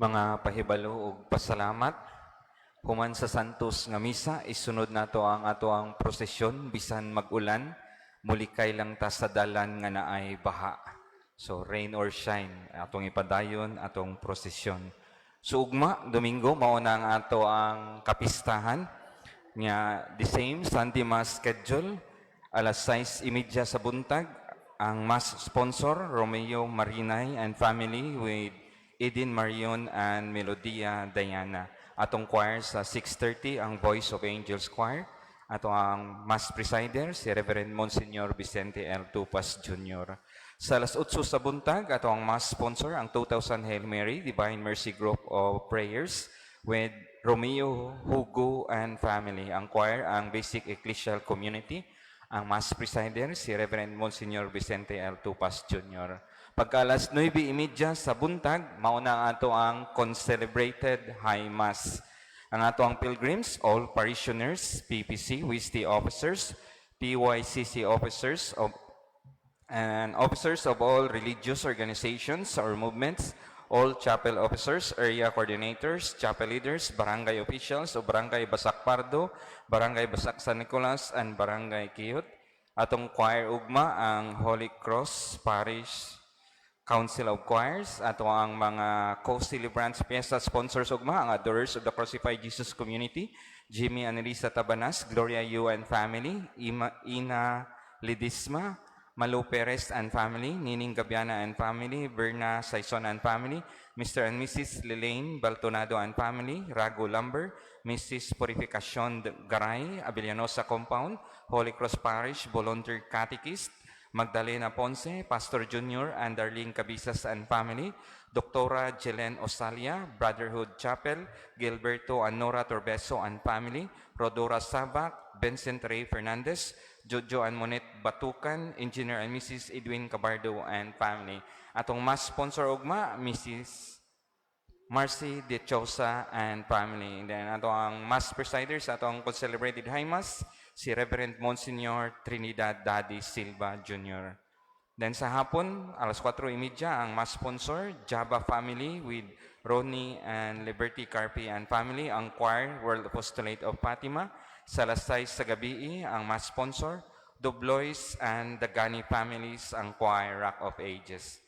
Mga pahibalo ug pasalamat. Human sa Santos nga misa, isunod nato ang ato ang prosesyon bisan mag-ulan, mulikay lang ta sa dalan nga naay baha. So rain or shine, atong ipadayon atong prosesyon. So ugma, Domingo, mao na ang ato ang kapistahan nga the same Sunday Mass schedule, alas 6:30 sa buntag. Ang mass sponsor, Romeo Marinay and family with Eden Marion and Melodia Diana. Atong choir sa 6:30, ang Voice of Angels Choir. Ato ang mass presider, si Reverend Monsignor Vicente L. Tupas Jr. Sa alas 8 sa buntag, ato ang mass sponsor, ang 2000 Hail Mary Divine Mercy Group of Prayers with Romeo Hugo and family. Ang choir, ang Basic Ecclesial Community. Ang mass presider, si Reverend Monsignor Vicente L. Tupas Jr. Pagka alas 9:30 sa buntag, mauna ang ato ang concelebrated High Mass. Ang ato ang pilgrims, all parishioners, PPC, WISTI officers, PYCC officers of and officers of all religious organizations or movements, all chapel officers, area coordinators, chapel leaders, barangay officials of Barangay Basak Pardo, Barangay Basak San Nicolas, and Barangay Kiyot. Atong choir ugma, ang Holy Cross Parish Council of Choirs, ato ang mga co-celebrants, fiesta sponsors ugma, ang Adorers of the Crucified Jesus Community, Jimmy and Elisa Tabanas, Gloria Yu and family, Ima, Ina Lidisma, Malu Perez and family, Nining Gabiana and family, Berna Saison and family, Mr. and Mrs. Lelaine Baltonado and family, Rago Lumber, Mrs. Purificacion Garay, Abellanosa Compound, Holy Cross Parish, Volunteer Catechist, Magdalena Ponce, Pastor Junior and Darlene Cabisas and family, Doctora Jelen Osalia, Brotherhood Chapel, Gilberto and Nora Torbeso and family, Rodora Sabac, Vincent Ray Fernandez, Jojo and Monet Batukan, Engineer and Mrs. Edwin Cabardo and family. Atong mass sponsor ugma, Mrs. Marcy De Chosa and family. And then ato ang mass presiders, ato ang celebrated High Mass, si Reverend Monsignor Trinidad Daddy Silva Jr. Then sa hapon, alas 4:30, ang mass sponsor, Java Family with Ronnie and Liberty Carpi and family, ang choir, World Apostolate of Fatima. Sa alas 6 sa gabi, ang mass sponsor, Dublois and Dagani families, ang choir, Rock of Ages.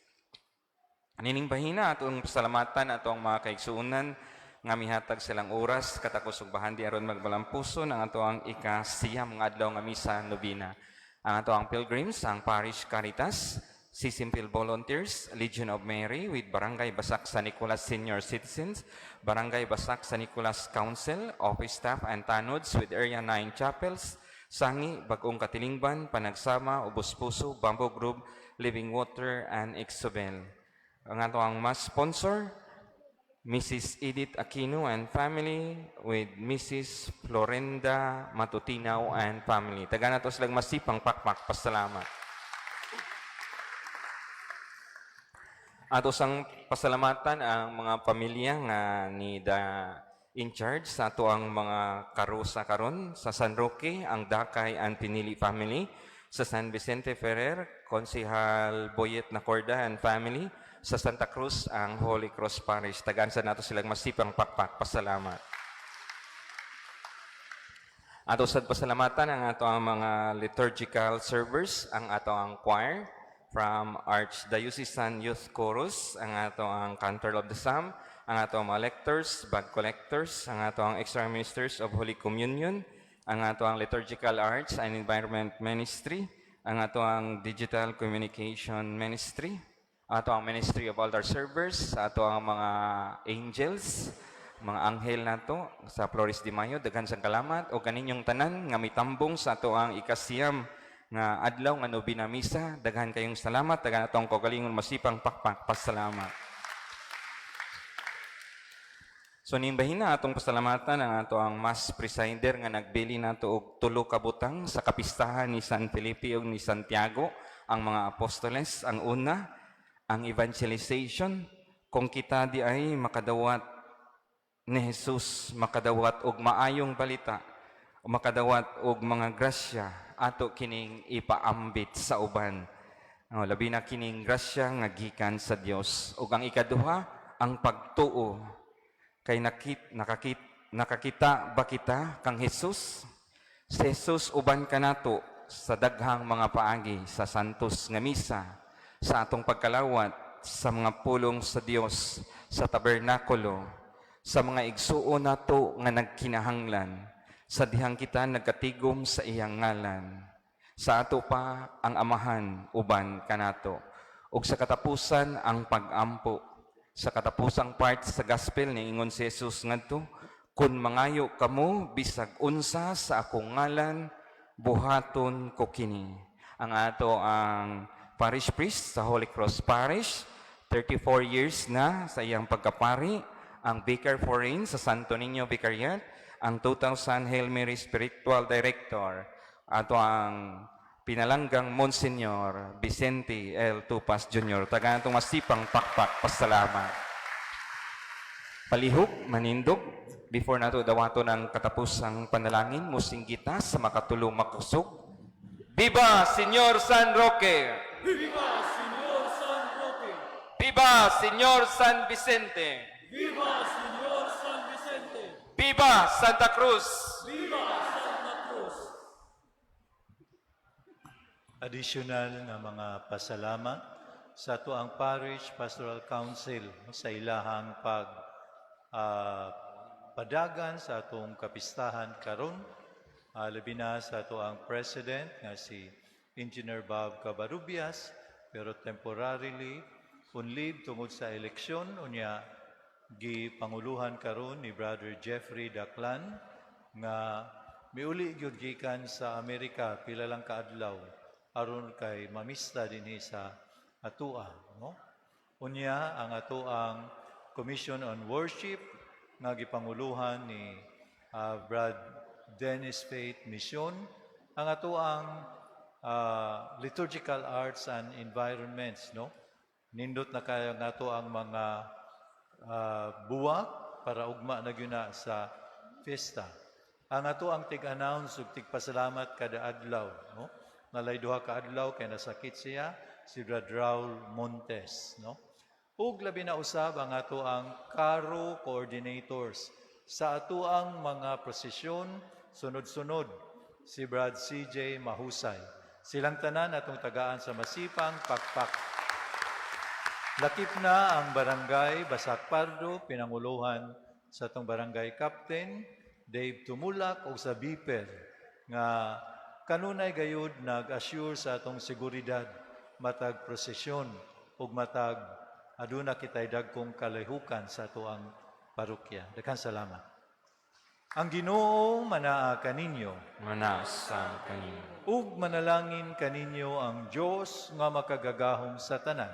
Nining bahina atong pasalamatan atong mga kaigsuonan nga mihatag silang oras, katakos ug bahandi aron magmalampuson ang ato ang ika-9 nga adlaw nga misa nobina. Ang ato ang pilgrims, ang Parish Caritas, Sisimpil Volunteers, Legion of Mary with Barangay Basak San Nicolas Senior Citizens, Barangay Basak San Nicolas Council, Office Staff and Tanods with Area 9 Chapels, Sangi, Bagong Katilingban, Panagsama, Ubos Puso, Bamboo Group, Living Water, and Ixobel. Ang ato ang mass sponsor, Mrs. Edith Aquino and family with Mrs. Florenda Matutinaw and family. Taga nato silang masipang pakpak. Pasalamat. Ato sang pasalamatan ang mga pamilya nga ni da in charge sa ato ang mga karusa karon sa San Roque, ang Dakay and Pinili family, sa San Vicente Ferrer, Konsihal Boyet Nacorda and family, sa Santa Cruz, ang Holy Cross Parish. Tagaan sa nato silang masipang pakpak. Pasalamat. Ato sad pasalamatan ang ato ang mga liturgical servers, ang ato ang choir from Archdiocesan Youth Chorus, ang ato ang Cantor of the Psalm, ang ato ang mga lectors, bag collectors, ang ato ang extra ministers of Holy Communion, ang ato ang Liturgical Arts and Environment Ministry, ang ato ang Digital Communication Ministry, ato ang Ministry of Altar Servers, ato ang mga angels, mga anghel nato sa Flores de Mayo, daghan sang kalamat o kaninyong tanan nga mitambong sa ato ang 9 nga adlaw nga nobina misa. Daghan kayong salamat, daghan atong kaugalingon masipang pakpak pasalamat. So ning bahina atong pasalamatan ang ato ang mass presider nga nagbili nato og tulo ka butang sa kapistahan ni San Felipe ug ni Santiago, ang mga apostoles. Ang una, ang evangelization. Kung kita di ay makadawat ni Jesus, makadawat og maayong balita, makadawat og mga grasya, ato kining ipaambit sa uban. Oh, labi na kining grasya nga gikan sa Dios. Ug ang ikaduha, Ang pagtuo. Kay nakakita ba kita kang Jesus? Si Jesus uban kanato sa daghang mga paagi sa santos nga misa, sa atong pagkalawat, sa mga pulong sa Dios, sa tabernakulo, sa mga igsuon nato nga nagkinahanglan, sa dihang kita nagkatigom sa iyang ngalan. Sa ato pa ang Amahan uban kanato. Ug sa katapusan ang pag-ampo. Sa katapusang part sa gospel niingon si Jesus ngadto, "Kun mangayo kamo bisag unsa sa akong ngalan, buhaton ko kini." Ang ato ang parish priest sa Holy Cross Parish, 34 years na sa iyang pagkapari, ang Vicar Foreign sa Santo Niño Vicariate, ang 2000 Hail Mary Spiritual Director, ato ang pinalanggang Monsignor Vicente L. Tupas Jr. Tagaan atong masipang pakpak pasalamat. Palihog, manindog, before nato dawaton ang katapusang panalangin, musinggi ta sa makatulong makusog. Viva Señor San Roque! Viva Señor San Roque! Viva Señor San Vicente! Viva Señor San Vicente! Viva Santa Cruz! Viva Santa Cruz! Additional nga mga pasalamat sa atoang Parish Pastoral Council sa ilahang pag padagan sa atong kapistahan karon, labi na sa atoang President nga si Engineer Bob Cabarubias, pero temporarily on leave tungod sa eleksyon, unya gipanguluhan karon ni Brother Jeffrey Daclan nga miuli gyud gikan sa Amerika pila lang kaadlaw aron kay mamista dinhi sa atua, no? Unya ang atoang Commission on Worship nga gipanguluhan ni Brad Dennis Faith Mission, ang atoang Liturgical Arts and Environments, no? Nindot na kayo nga ato ang mga buwak para ugma na gyud na sa fiesta. Ang ato ang tig-announce ug tigpasalamat kada adlaw, no? Nalay duha ka adlaw kay nasakit siya, si Brad Raul Montes, no? Ug labi na usab ang ato ang Caro coordinators sa ato ang mga prosesyon sunod-sunod, si Brad CJ Mahusay. Silang tanan atong tagaan sa masipang pakpak. Lakip na ang barangay Basak Pardo, pinanguluhan sa atong barangay captain, Dave Tumulak, o sa BIPER, nga kanunay gayud nag-assure sa atong seguridad matag prosesyon ug matag aduna kitay dagkong kalahukan sa atoang parokya. Daghang salamat. Ang Ginoo manaa kaninyo. Manasa kaninyo. Ug manalangin kaninyo ang Dios nga makagagahom sa tanan,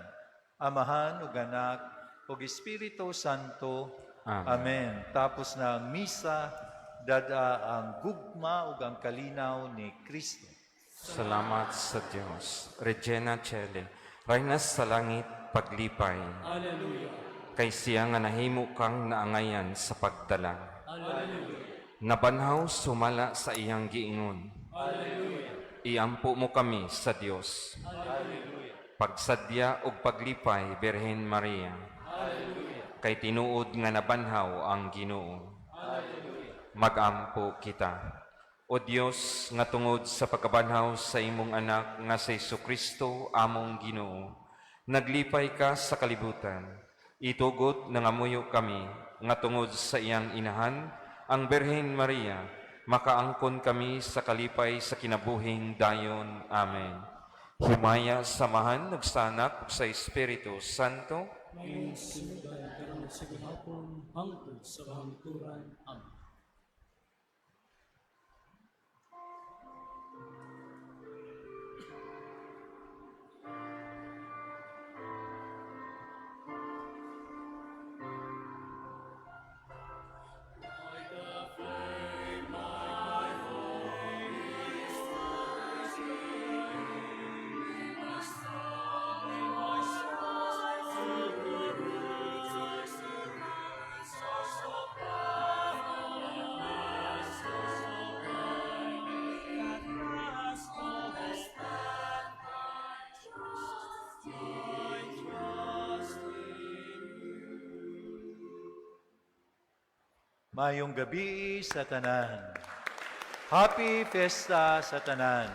Amahan ug Anak ug Espiritu Santo. Amen. Amen. Tapos na ang misa, dada ang gugma ug ang kalinaw ni Kristo. Salamat sa Dios. Regina Coeli, Reyna sa langit, paglipay. Alleluia! Kay siya nga nahimo kang naangayan sa pagdala. Alleluia! Nabanhaw sumala sa iyang giingon. Alleluia! Iampo mo kami sa Dios. Alleluia! Pagsadya ug paglipay, Birhen Maria. Alleluia! Kay tinuod nga nabanhaw ang Ginoo. Alleluia! Magampo kita. O Dios, nga tungod sa pagkabanhaw sa imong anak nga si Kristo among Ginoo, naglipay ka sa kalibutan. Itugot nangamuyo kami nga tungod sa iyang inahan, ang Birhen Maria, makaangkon kami sa kalipay sa kinabuhing dayon. Amen. Himaya sa Amahan, ug sa Anak, ug sa Espiritu Santo. Ngayon sinugan karon sa gihapon hangtod sa kahangturan. Amen. Maayong gabii sa tanan. Happy Fiesta sa tanan.